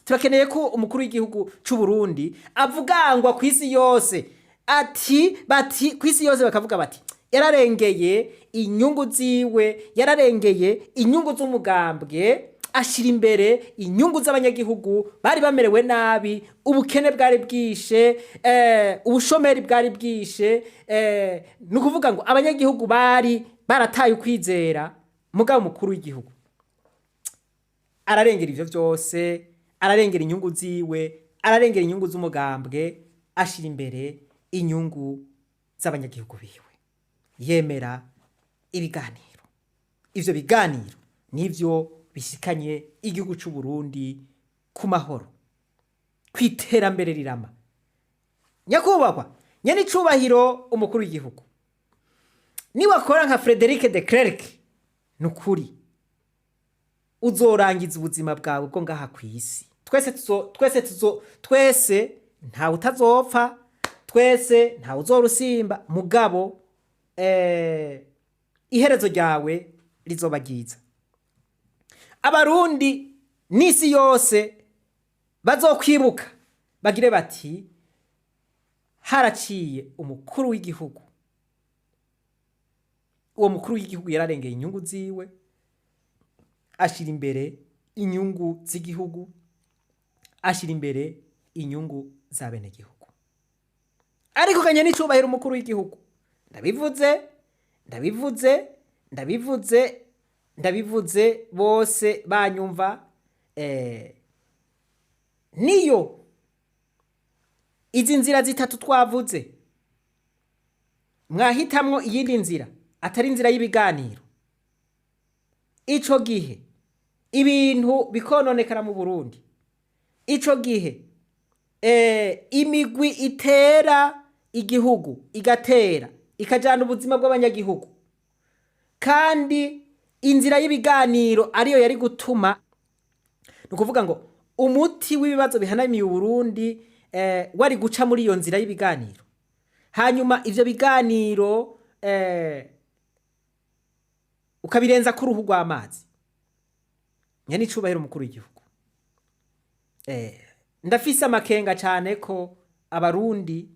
Turakeneye ko umukuru w'igihugu cy'u Burundi avugangwa ku isi yose, ati bati ku isi yose bakavuga bati: "Yararengeye inyungu ziwe, yararengeye inyungu z'umugambwe, ashyira imbere inyungu z'abanyagihugu bari bamerewe nabi, ubukene bwari bwishe, ubushomeri bwari bwishe, ni ukuvuga ngo abanyagihugu bari barataye ukwizera." Mugabo umukuru w'igihugu ararengera ivyo byose, ararengera inyungu ziwe, ararengera inyungu z'umugambwe, ashyira imbere inyungu z'abanyagihugu biwe, yemera ibiganiro. Ivyo biganiro nivyo bishikanye igihugu c'u Burundi ku mahoro, ku iterambere rirama. Nyakubahwa nyenicubahiro umukuru w'igihugu, niwakora nka Frederic de Klerk, ni ukuri uzorangiza ubuzima bwawe bwo ngaha ku isi. Twese tuzo, twese tuzo, twese ntawe utazopfa, twese ntawe uzorusimba, mugabo iherezo ryawe rizoba ryiza. Abarundi n'isi yose bazokwibuka bagire bati: "Haraciye umukuru w'igihugu, uwo mukuru w'igihugu yararengeye inyungu ziwe, ashyira imbere inyungu z'igihugu, ashyira imbere inyungu za benegihugu." Ariko kanye n'icubahiro umukuru w'igihugu, ndabivuze, ndabivuze, ndabivuze, ndabivuze, bose banyumva. Niyo izi nzira zitatu twavuze mwahitamwo iyindi nzira atari inzira y'ibiganiro, ico gihe ibintu bikononekara mu Burundi. Ico gihe imigwi itera igihugu, igatera ikajana ubuzima bw'abanyagihugu, kandi inzira y'ibiganiro ariyo yari gutuma, ni ukuvuga ngo umuti w'ibibazo bihanamiye Uburundi wari guca muri iyo nzira y'ibiganiro, hanyuma ivyo biganiro ukabirenza ku ruhu rw'amazi. Nyene icubahiro umukuru w'igihugu, ndafise amakenga cane ko Abarundi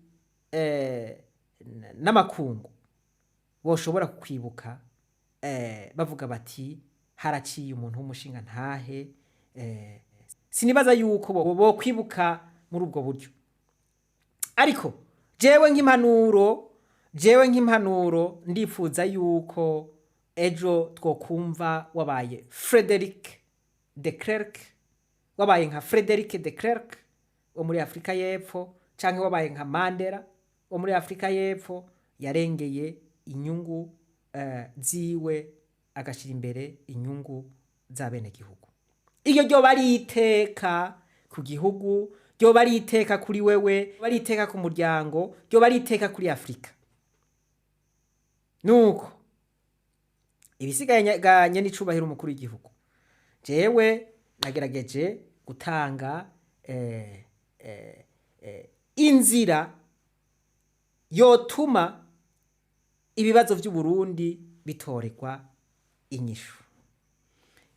n'amakungu boshobora kukwibuka bavuga bati: "Haraciye umuntu w'umushinga ntahe." Sinibaza yuko bo kwibuka muri ubwo buryo, ariko jewe nk'impanuro ndifuza yuko ejo twokumva wabaye Frederick de Klerk, wabaye nka Frederick de Klerk wo muri Afurika y'Epfo, canke wabaye nka Mandela wo muri Afurika y'Epfo, yarengeye inyungu ziwe, agashyira imbere inyungu z'abenegihugu. Iyo ryoba ari iteka ku gihugu, ryoba ari iteka kuri wewe, ryoba ari iteka ku muryango, ryoba ari iteka kuri Afurika. Nuko ibisigaye ganye n'icubahiro umukuru w'igihugu, jewe nagerageje gutanga inzira yotuma ibibazo by'Uburundi bitorerwa inyishu.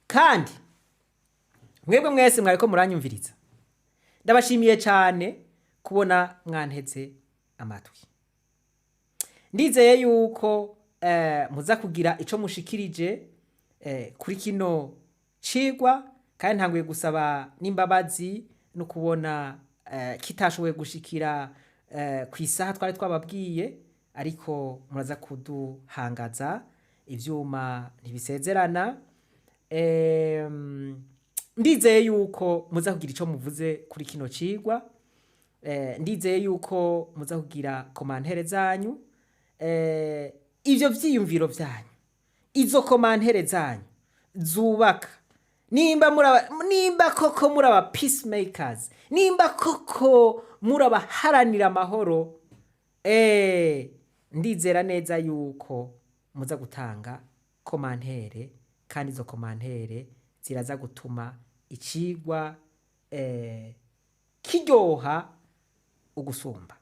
Kandi mwebwe mwese mwariko muranyumviriza, ndabashimiye cyane kubona mwanteze amatwi. Ndizeye yuko muza kugira ico mushikirije kuri kino cigwa, kandi ntanguye gusaba n'imbabazi no kubona kitashoboye gushikira ku isaha twari twababwiye, ariko muraza kuduhangaza, ivyuma ntibisezerana. Ndizeye yuko muza kugira ico muvuze kuri kino cigwa. Ndizeye yuko muza kugira commentaires zanyu, ivyo vyiyumviro vyanyu, izo commentaires zanyu zubaka. Nimba koko muri aba peacemakers, nimba koko muri abaharanira amahoro, ndizera neza yuko muza gutanga commentaire, kandi izo commentaire ziraza gutuma icigwa kiryoha ugusumba.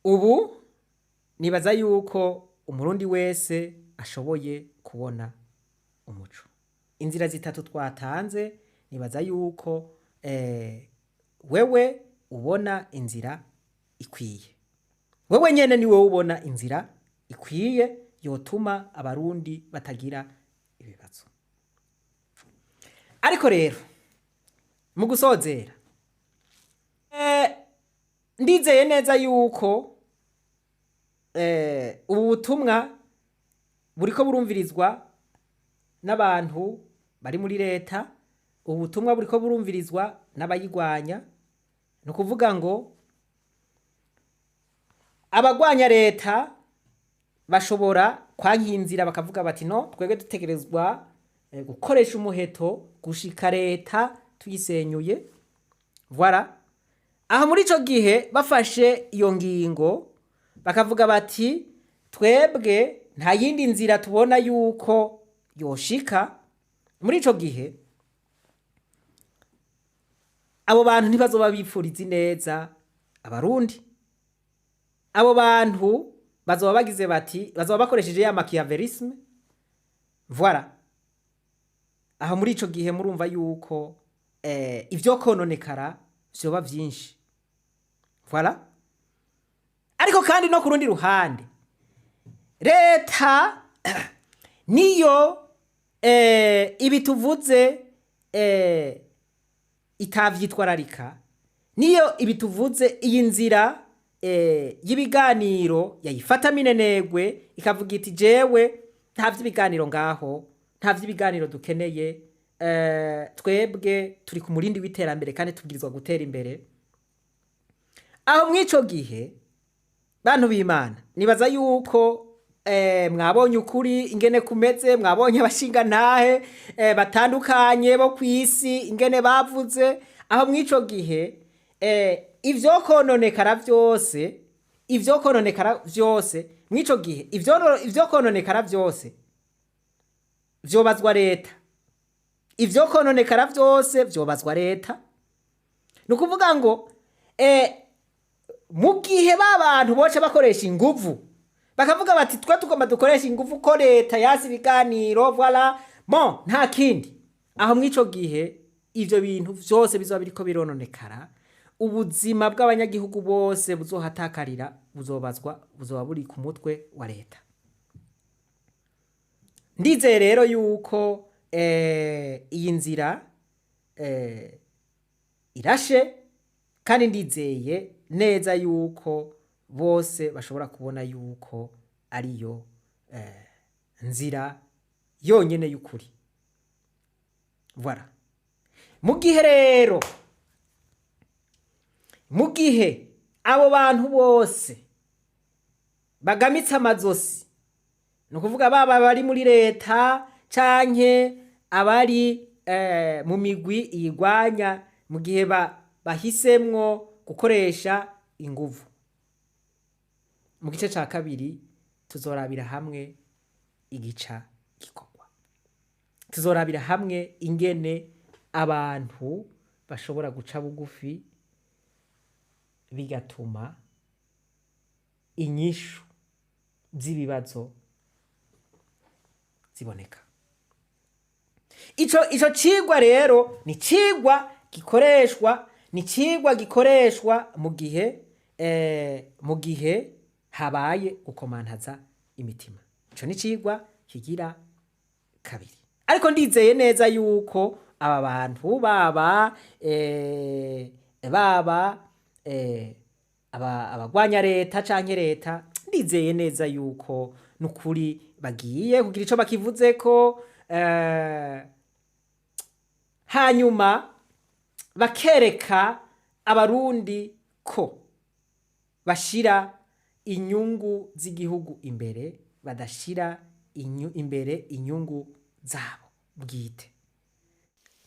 Ubu nibaza yuko Umurundi wese ashoboye kubona umuco. Inzira zitatu twatanze, nibaza yuko wewe ubona inzira ikwiye, wewe nyene ni wowe ubona inzira ikwiye yotuma Abarundi batagira ibibazo. Ariko rero mu gusozera, ndizeye neza yuko ubu butumwa buriko burumvirizwa n'abantu bari muri leta, ubu butumwa buriko burumvirizwa n'abayigwanya. Ni ukuvuga ngo abagwanya leta bashobora kwankinzira bakavuga bati: "No twebwe dutegerezwa gukoresha umuheto gushika leta tuyisenyuye." Voilà. Aho muri ico gihe bafashe iyo ngingo bakavuga bati: "Twebwe nta yindi nzira tubona yuko yoshika", muri ico gihe abo bantu ntibazoba bipfuriza ineza Abarundi. Abo bantu Bazoba bagize bati, bazoba bakoresheje ya machiavélisme. Voilà, aho muri ico gihe murumva yuko ivyo kononekara vyoba vyinshi. Voilà. Ariko kandi no ku rundi ruhande, leta niyo ibi tuvuze itavyitwararika, niyo ibi tuvuze, iyi nzira y'ibiganiro yayifata minenegwe, ikavuga iti: "Jewe nta vy'ibiganiro ngaho, nta vy'ibiganiro dukeneye, twebwe turi ku murindi w'iterambere kandi tubwirizwa gutera imbere." Aho mw'ico gihe, bantu b'Imana, nibaza yuko mwabonye ukuri ingene kumeze, mwabonye abashingantahe batandukanye bo kw'isi ingene bavuze. Aho mw'ico gihe ivyo kononekara vyose, ivyo kononekara vyose mw'ico gihe, ivyo kononekara vyose vyobazwa leta, ivyo kononekara vyose vyobazwa leta. Ni ukuvuga ngo mu gihe ba bantu boca bakoresha inguvu, bakavuga bati: "Twe tugomba dukoresha inguvu ko leta yasi ibiganiro, voilà, bon, nta kindi." Aho mw'ico gihe ivyo bintu vyose bizoba biriko birononekara, ubuzima bw'abanyagihugu bose buzohatakarira, buzobazwa, buzoba buri ku mutwe wa leta. Ndizeye rero yuko iyi nzira irashe, kandi ndizeye neza yuko bose bashobora kubona yuko ariyo nzira yonyene y'ukuri. Voilà. Mu gihe rero, mu gihe abo bantu bose bagamitse amazosi, ni ukuvuga baba bari muri leta canke abari mu migwi iyigwanya, mu gihe bahisemwo gukoresha inguvu, mu gice ca kabiri tuzorabira hamwe igica gikorwa, tuzorabira hamwe ingene abantu bashobora guca bugufi, bigatuma inyishu z'ibibazo ziboneka. Ico cigwa rero ni cigwa gikoreshwa, ni cigwa gikoreshwa mu gihe habaye gukomantaza imitima. Ico ni cigwa kigira kabiri. Ariko ndizeye neza yuko aba bantu baba abagwanya leta canke leta, ndizeye neza yuko nukuri bagiye kugira ico bakivuzeko, hanyuma bakereka Abarundi ko bashira inyungu z'igihugu imbere, badashira imbere inyungu zabo bwite.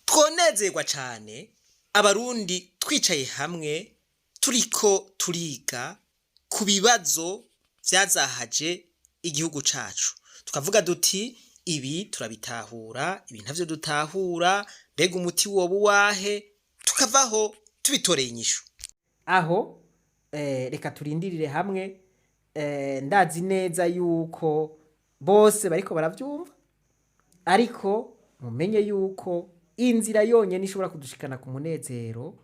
Twonezerwa cane Abarundi twicaye hamwe turiko turiga ku bibazo vyazahaje igihugu cacu, tukavuga duti: "Ibi turabitahura, ibi ntavyo dutahura, mbega umuti woba uwahe?" Tukavaho tubitoreye inyishu. Aho reka turindirire hamwe. Ndazi neza yuko bose bariko baravyumva, ariko mumenye yuko inzira yonyene ishobora kudushikana ku munezero,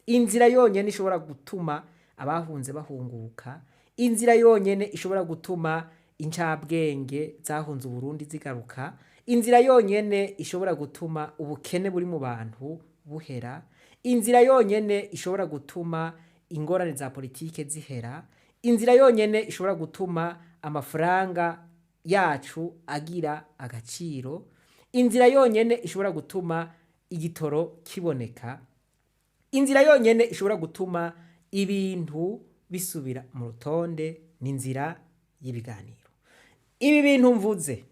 inzira yonyene ishobora gutuma abahunze bahunguka, inzira yonyene ishobora gutuma incabwenge zahunze Uburundi zigaruka, inzira yonyene ishobora gutuma ubukene buri mu bantu buhera, inzira yonyene ishobora gutuma ingorane za politike zihera, inzira yonyene ishobora gutuma amafaranga yacu agira agaciro, inzira yonyene ishobora gutuma igitoro kiboneka, inzira yonyene ishobora gutuma ibintu bisubira mu rutonde, ni inzira y'ibiganiro. Ibi bintu mvuze,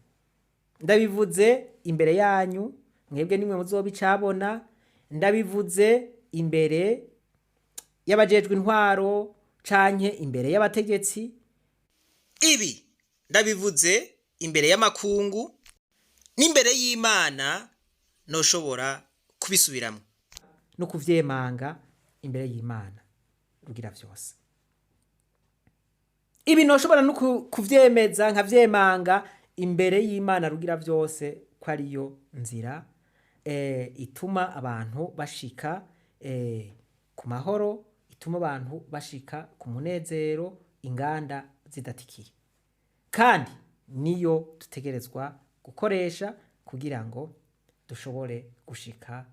ndabivuze imbere yanyu mwebwe, nimwe muzobicabona. Ndabivuze imbere y'abajejwe intwaro canke imbere y'abategetsi. Ibi ndabivuze imbere y'amakungu n'imbere y'Imana, noshobora kubisubiramwo no kuvyemanga imbere y'Imana Rugira vyose. Ibi ntoshobora no kuvyemeza nkavyemanga imbere y'Imana Rugira byose ko ariyo nzira ituma abantu bashika ku mahoro, ituma abantu bashika ku munezero inganda zidatikiye, kandi niyo dutegerezwa gukoresha kugira ngo dushobore gushika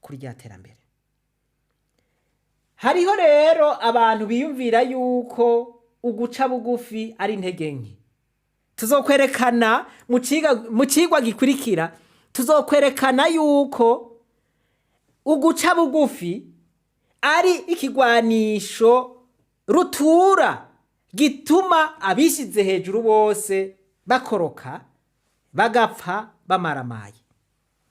kuri rya terambere. Hariho rero abantu biyumvira yuko uguca bugufi ari intege nke. Tuzokwerekana mu cigwa gikurikira, tuzokwerekana yuko uguca bugufi ari ikigwanisho rutura gituma abishize hejuru bose bakoroka, bagapfa bamaramaye,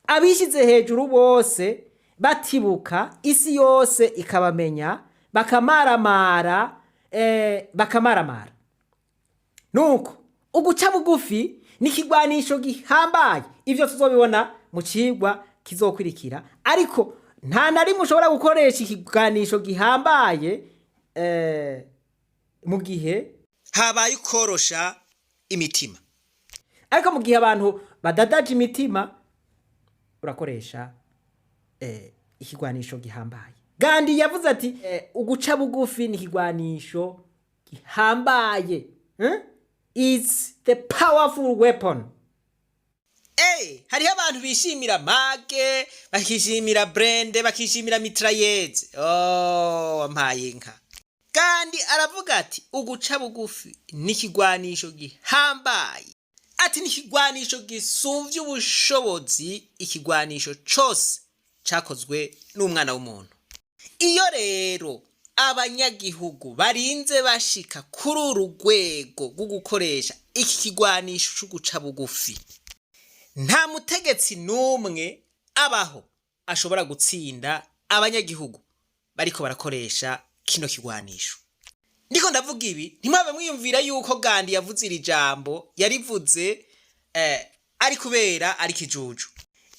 abishize hejuru bose batibuka, isi yose ikabamenya, bakamaramara, bakamaramara. Nuko uguca bugufi ni ikigwanisho gihambaye. Ibyo tuzobibona mu cigwa kizokurikira, ariko nta na rimwe ushobora gukoresha ikigwanisho gihambaye mu gihe habaye ukorosha imitima. Ariko mu gihe abantu badadaje imitima, urakoresha ikigwanisho gihambaye. Gandhi yavuze ati uguca bugufi ni ikigwanisho gihambaye, It's the powerful weapon. Hariho abantu bishimira mag, bakishimira blindé, bakishimira mitrailleuse. Oh, wampaye inka. Kandi aravuga ati uguca bugufi ni ikigwanisho gihambaye, ati ni ikigwanisho gisumvye ubushobozi ikigwanisho cose cakozwe n'umwana w'umuntu. Iyo rero abanyagihugu barinze bashika kuri uru rwego rwo gukoresha iki kigwanisho co guca bugufi, nta mutegetsi n'umwe abaho ashobora gutsinda abanyagihugu bariko barakoresha kino kigwanisho. Ndiko ndavuga ibi, ntimwabe mwiyumvira yuko Gandhi yavuze iri jambo yarivuze ari kubera ari kijuju.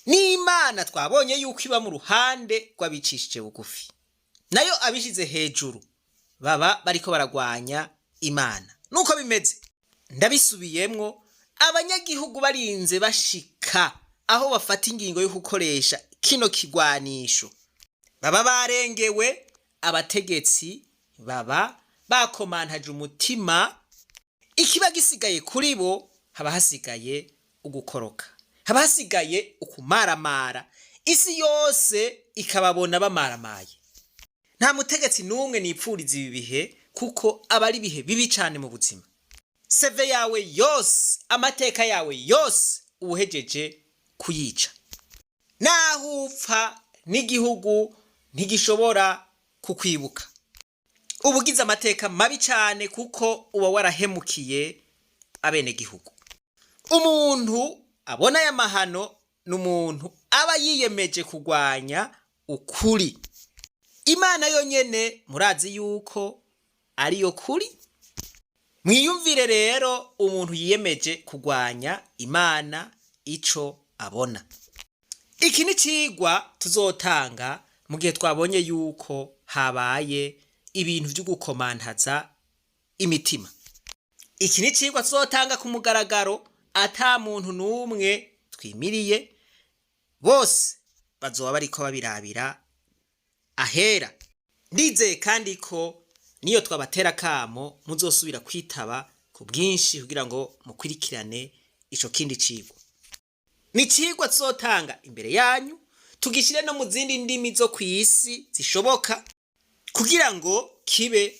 N'Imana twabonye yuko iba mu ruhande rw'abicishije bugufi, nayo abishize hejuru baba bariko baragwanya Imana. Nuko bimeze, ndabisubiyemwo: abanyagihugu barinze bashika aho bafata ingingo yo gukoresha kino kigwanisho, baba barengewe. Abategetsi baba bakomantaje umutima. Ikiba gisigaye kuri bo, haba hasigaye ugukoroka, haba hasigaye ukumaramara, isi yose ikababona bamaramaye. Nta mutegetsi n'umwe nipfuriza ibi bihe, kuko aba ari ibihe bibi cane mu buzima. CV yawe yose, amateka yawe yose, uwuhejeje kuyica. Naho upfa, n'igihugu ntigishobora kukwibuka. Uba ugize amateka mabi cane, kuko uba warahemukiye abenegihugu. Umuntu abona aya mahano ni umuntu aba yiyemeje kurwanya ukuri. Imana yonyene murazi yuko ariyo kuri. Mwiyumvire rero umuntu yiyemeje kurwanya Imana ico abona. Iki ni cigwa tuzotanga mu gihe twabonye yuko habaye ibintu vyo gukomantaza imitima. Iki ni cigwa tuzotanga ku mugaragaro, ata muntu n'umwe twimiriye, bose bazoba bariko babirabira ahera. Ndizeye kandi ko niyo twabatera kamo muzosubira kwitaba ku bwinshi kugira ngo mukurikirane ico kindi cigwa. Ni icigwa tuzotanga imbere yanyu, tugishire no mu zindi ndimi zo kw'isi zishoboka, kugira ngo kibe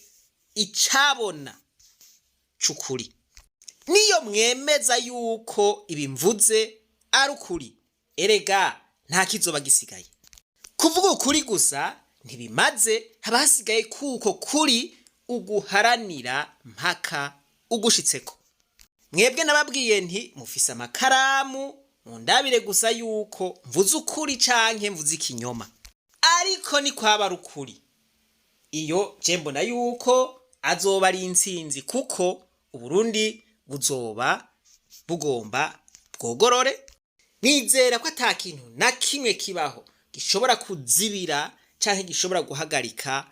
icabona c'ukuri. Niyo mwemeza yuko ibi mvuze ari ukuri, erega nta kizoba gisigaye. Kuvuga ukuri gusa ntibimaze, haba hasigaye kuko kuri uguharanira mpaka ugushitseko. Mwebwe nababwiye nti mufise amakaramu, mundabire gusa yuko mvuze ukuri canke mvuze ikinyoma. Ariko ni kwaba ari ukuri, iyo je mbona yuko azoba ari intsinzi, kuko Uburundi buzoba bugomba bwogorore. Nizera ko ata kintu na kimwe kibaho gishobora kuzibira canke gishobora guhagarika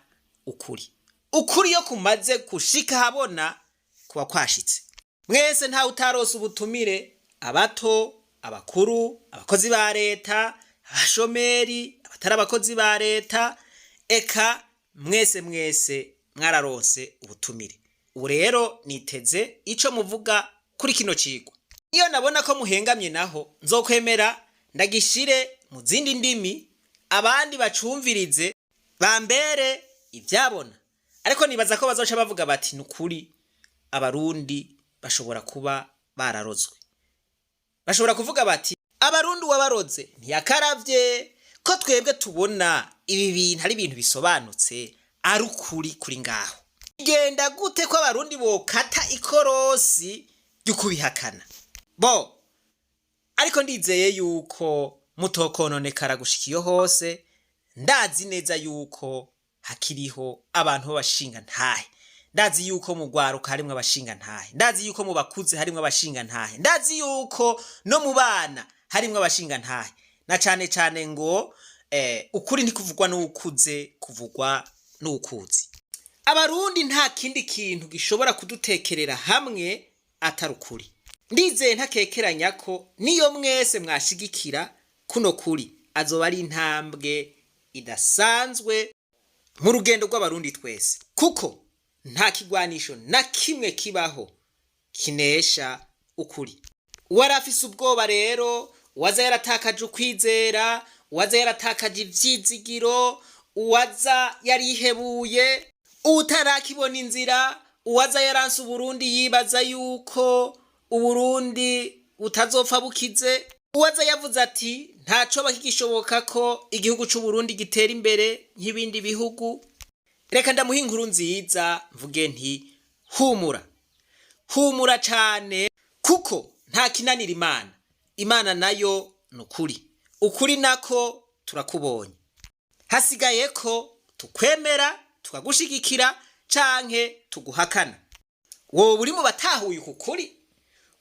ukuri. Ukuri iyo kumaze gushika habona. Kuba kwashitse mwese, ntawe utarose ubutumire: abato, abakuru, abakozi ba leta, abashomeri, abatari abakozi ba leta, eka mwese mwese mwararonse ubutumire. Ubu rero niteze ico muvuga kuri kino cigwa. Iyo nabona ko muhengamye naho, nzokwemera ndagishire mu zindi ndimi, abandi bacumvirize, bambere ivyabona. Ariko nibaza ko bazoca bavuga bati: "Nukuri Abarundi bashobora kuba bararozwe." Bashobora kuvuga bati: "Abarundi uwabaroze ntiyakaravye, ko twebwe tubona ibi bintu ari ibintu bisobanutse, ari ukuri kuri ngaho. Genda gute ko Abarundi bokata ikorosi ry'ukubihakana?" Bo ariko ndizeye yuko mutokononekara gushika iyo hose. Ndazi neza yuko hakiriho abantu b'abashinga ntahe, ndazi yuko mu rwaruka harimwo abashinga ntahe, ndazi yuko mu bakuze harimwo abashinga ntahe, ndazi yuko no mu bana harimwo abashinga ntahe, na cane cane ngo ukuri ntikuvugwa n'uwukuze, kuvugwa n'uwukuzi. Abarundi nta kindi kintu gishobora kudutekerera hamwe atari ukuri. Ndizeye ntakekeranya ko niyo mwese mwashigikira kuno kuri, azoba ari intambwe idasanzwe mu rugendo rw'Abarundi twese, kuko nta kigwanisho na kimwe kibaho kinesha ukuri. Uwari afise ubwoba rero, uwaza yaratakaje ukwizera, uwaza yaratakaje ivyizigiro, uwaza yarihebuye, uwutarakibona inzira, uwaza yaranse Uburundi yibaza yuko Uburundi butazopfa bukize, uwaza yavuze ati ntacoba kigishoboka ko igihugu c'Uburundi gitera imbere nk'ibindi bihugu, reka ndamuha inkuru nziza, mvuge nti: "Humura, humura cane, kuko nta kinanira Imana." Imana nayo ni ukuri, ukuri nako turakubonye. Hasigaye ko tukwemera tukagushigikira canke tuguhakana. Wowe uri mu batahuye uku kuri,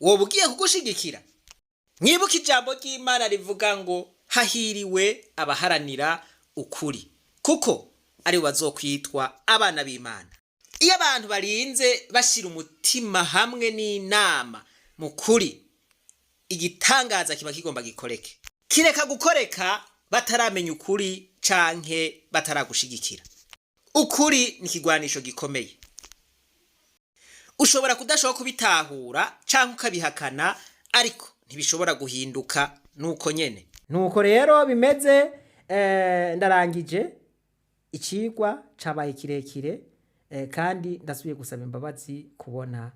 wowe ugiye kugushigikira. Mwibuke ijambo ry'Imana rivuga ngo: "Hahiriwe abaharanira ukuri, kuko ari bo bazokwitwa abana b'Imana." Iyo abantu barinze bashira umutima hamwe n'inama mu kuri, igitangaza kiba kigomba gikoreke. Kireka gukoreka bataramenya ukuri canke bataragushigikira. Ukuri ni ikigwanisho gikomeye. Ushobora kudashobora kubitahura canke ukabihakana, ariko ntibishobora guhinduka nuko nyene. Nuko rero bimeze. Ndarangije icigwa cabaye kirekire, kandi ndasubiye gusaba imbabazi kubona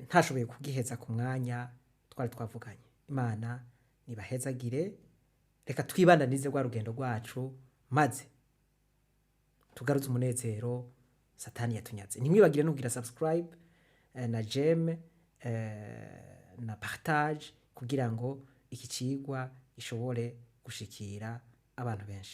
ntashoboye kugiheza ku mwanya twari twavuganye. Imana nibahezagire. Reka twibandanize rwa rugendo rwacu, maze tugaruze umunezero Satani yatunyaze. Ntimwibagire no kugira subscribe na j'aime na partage, kugira ngo iki cigwa gishobore gushikira abantu benshi.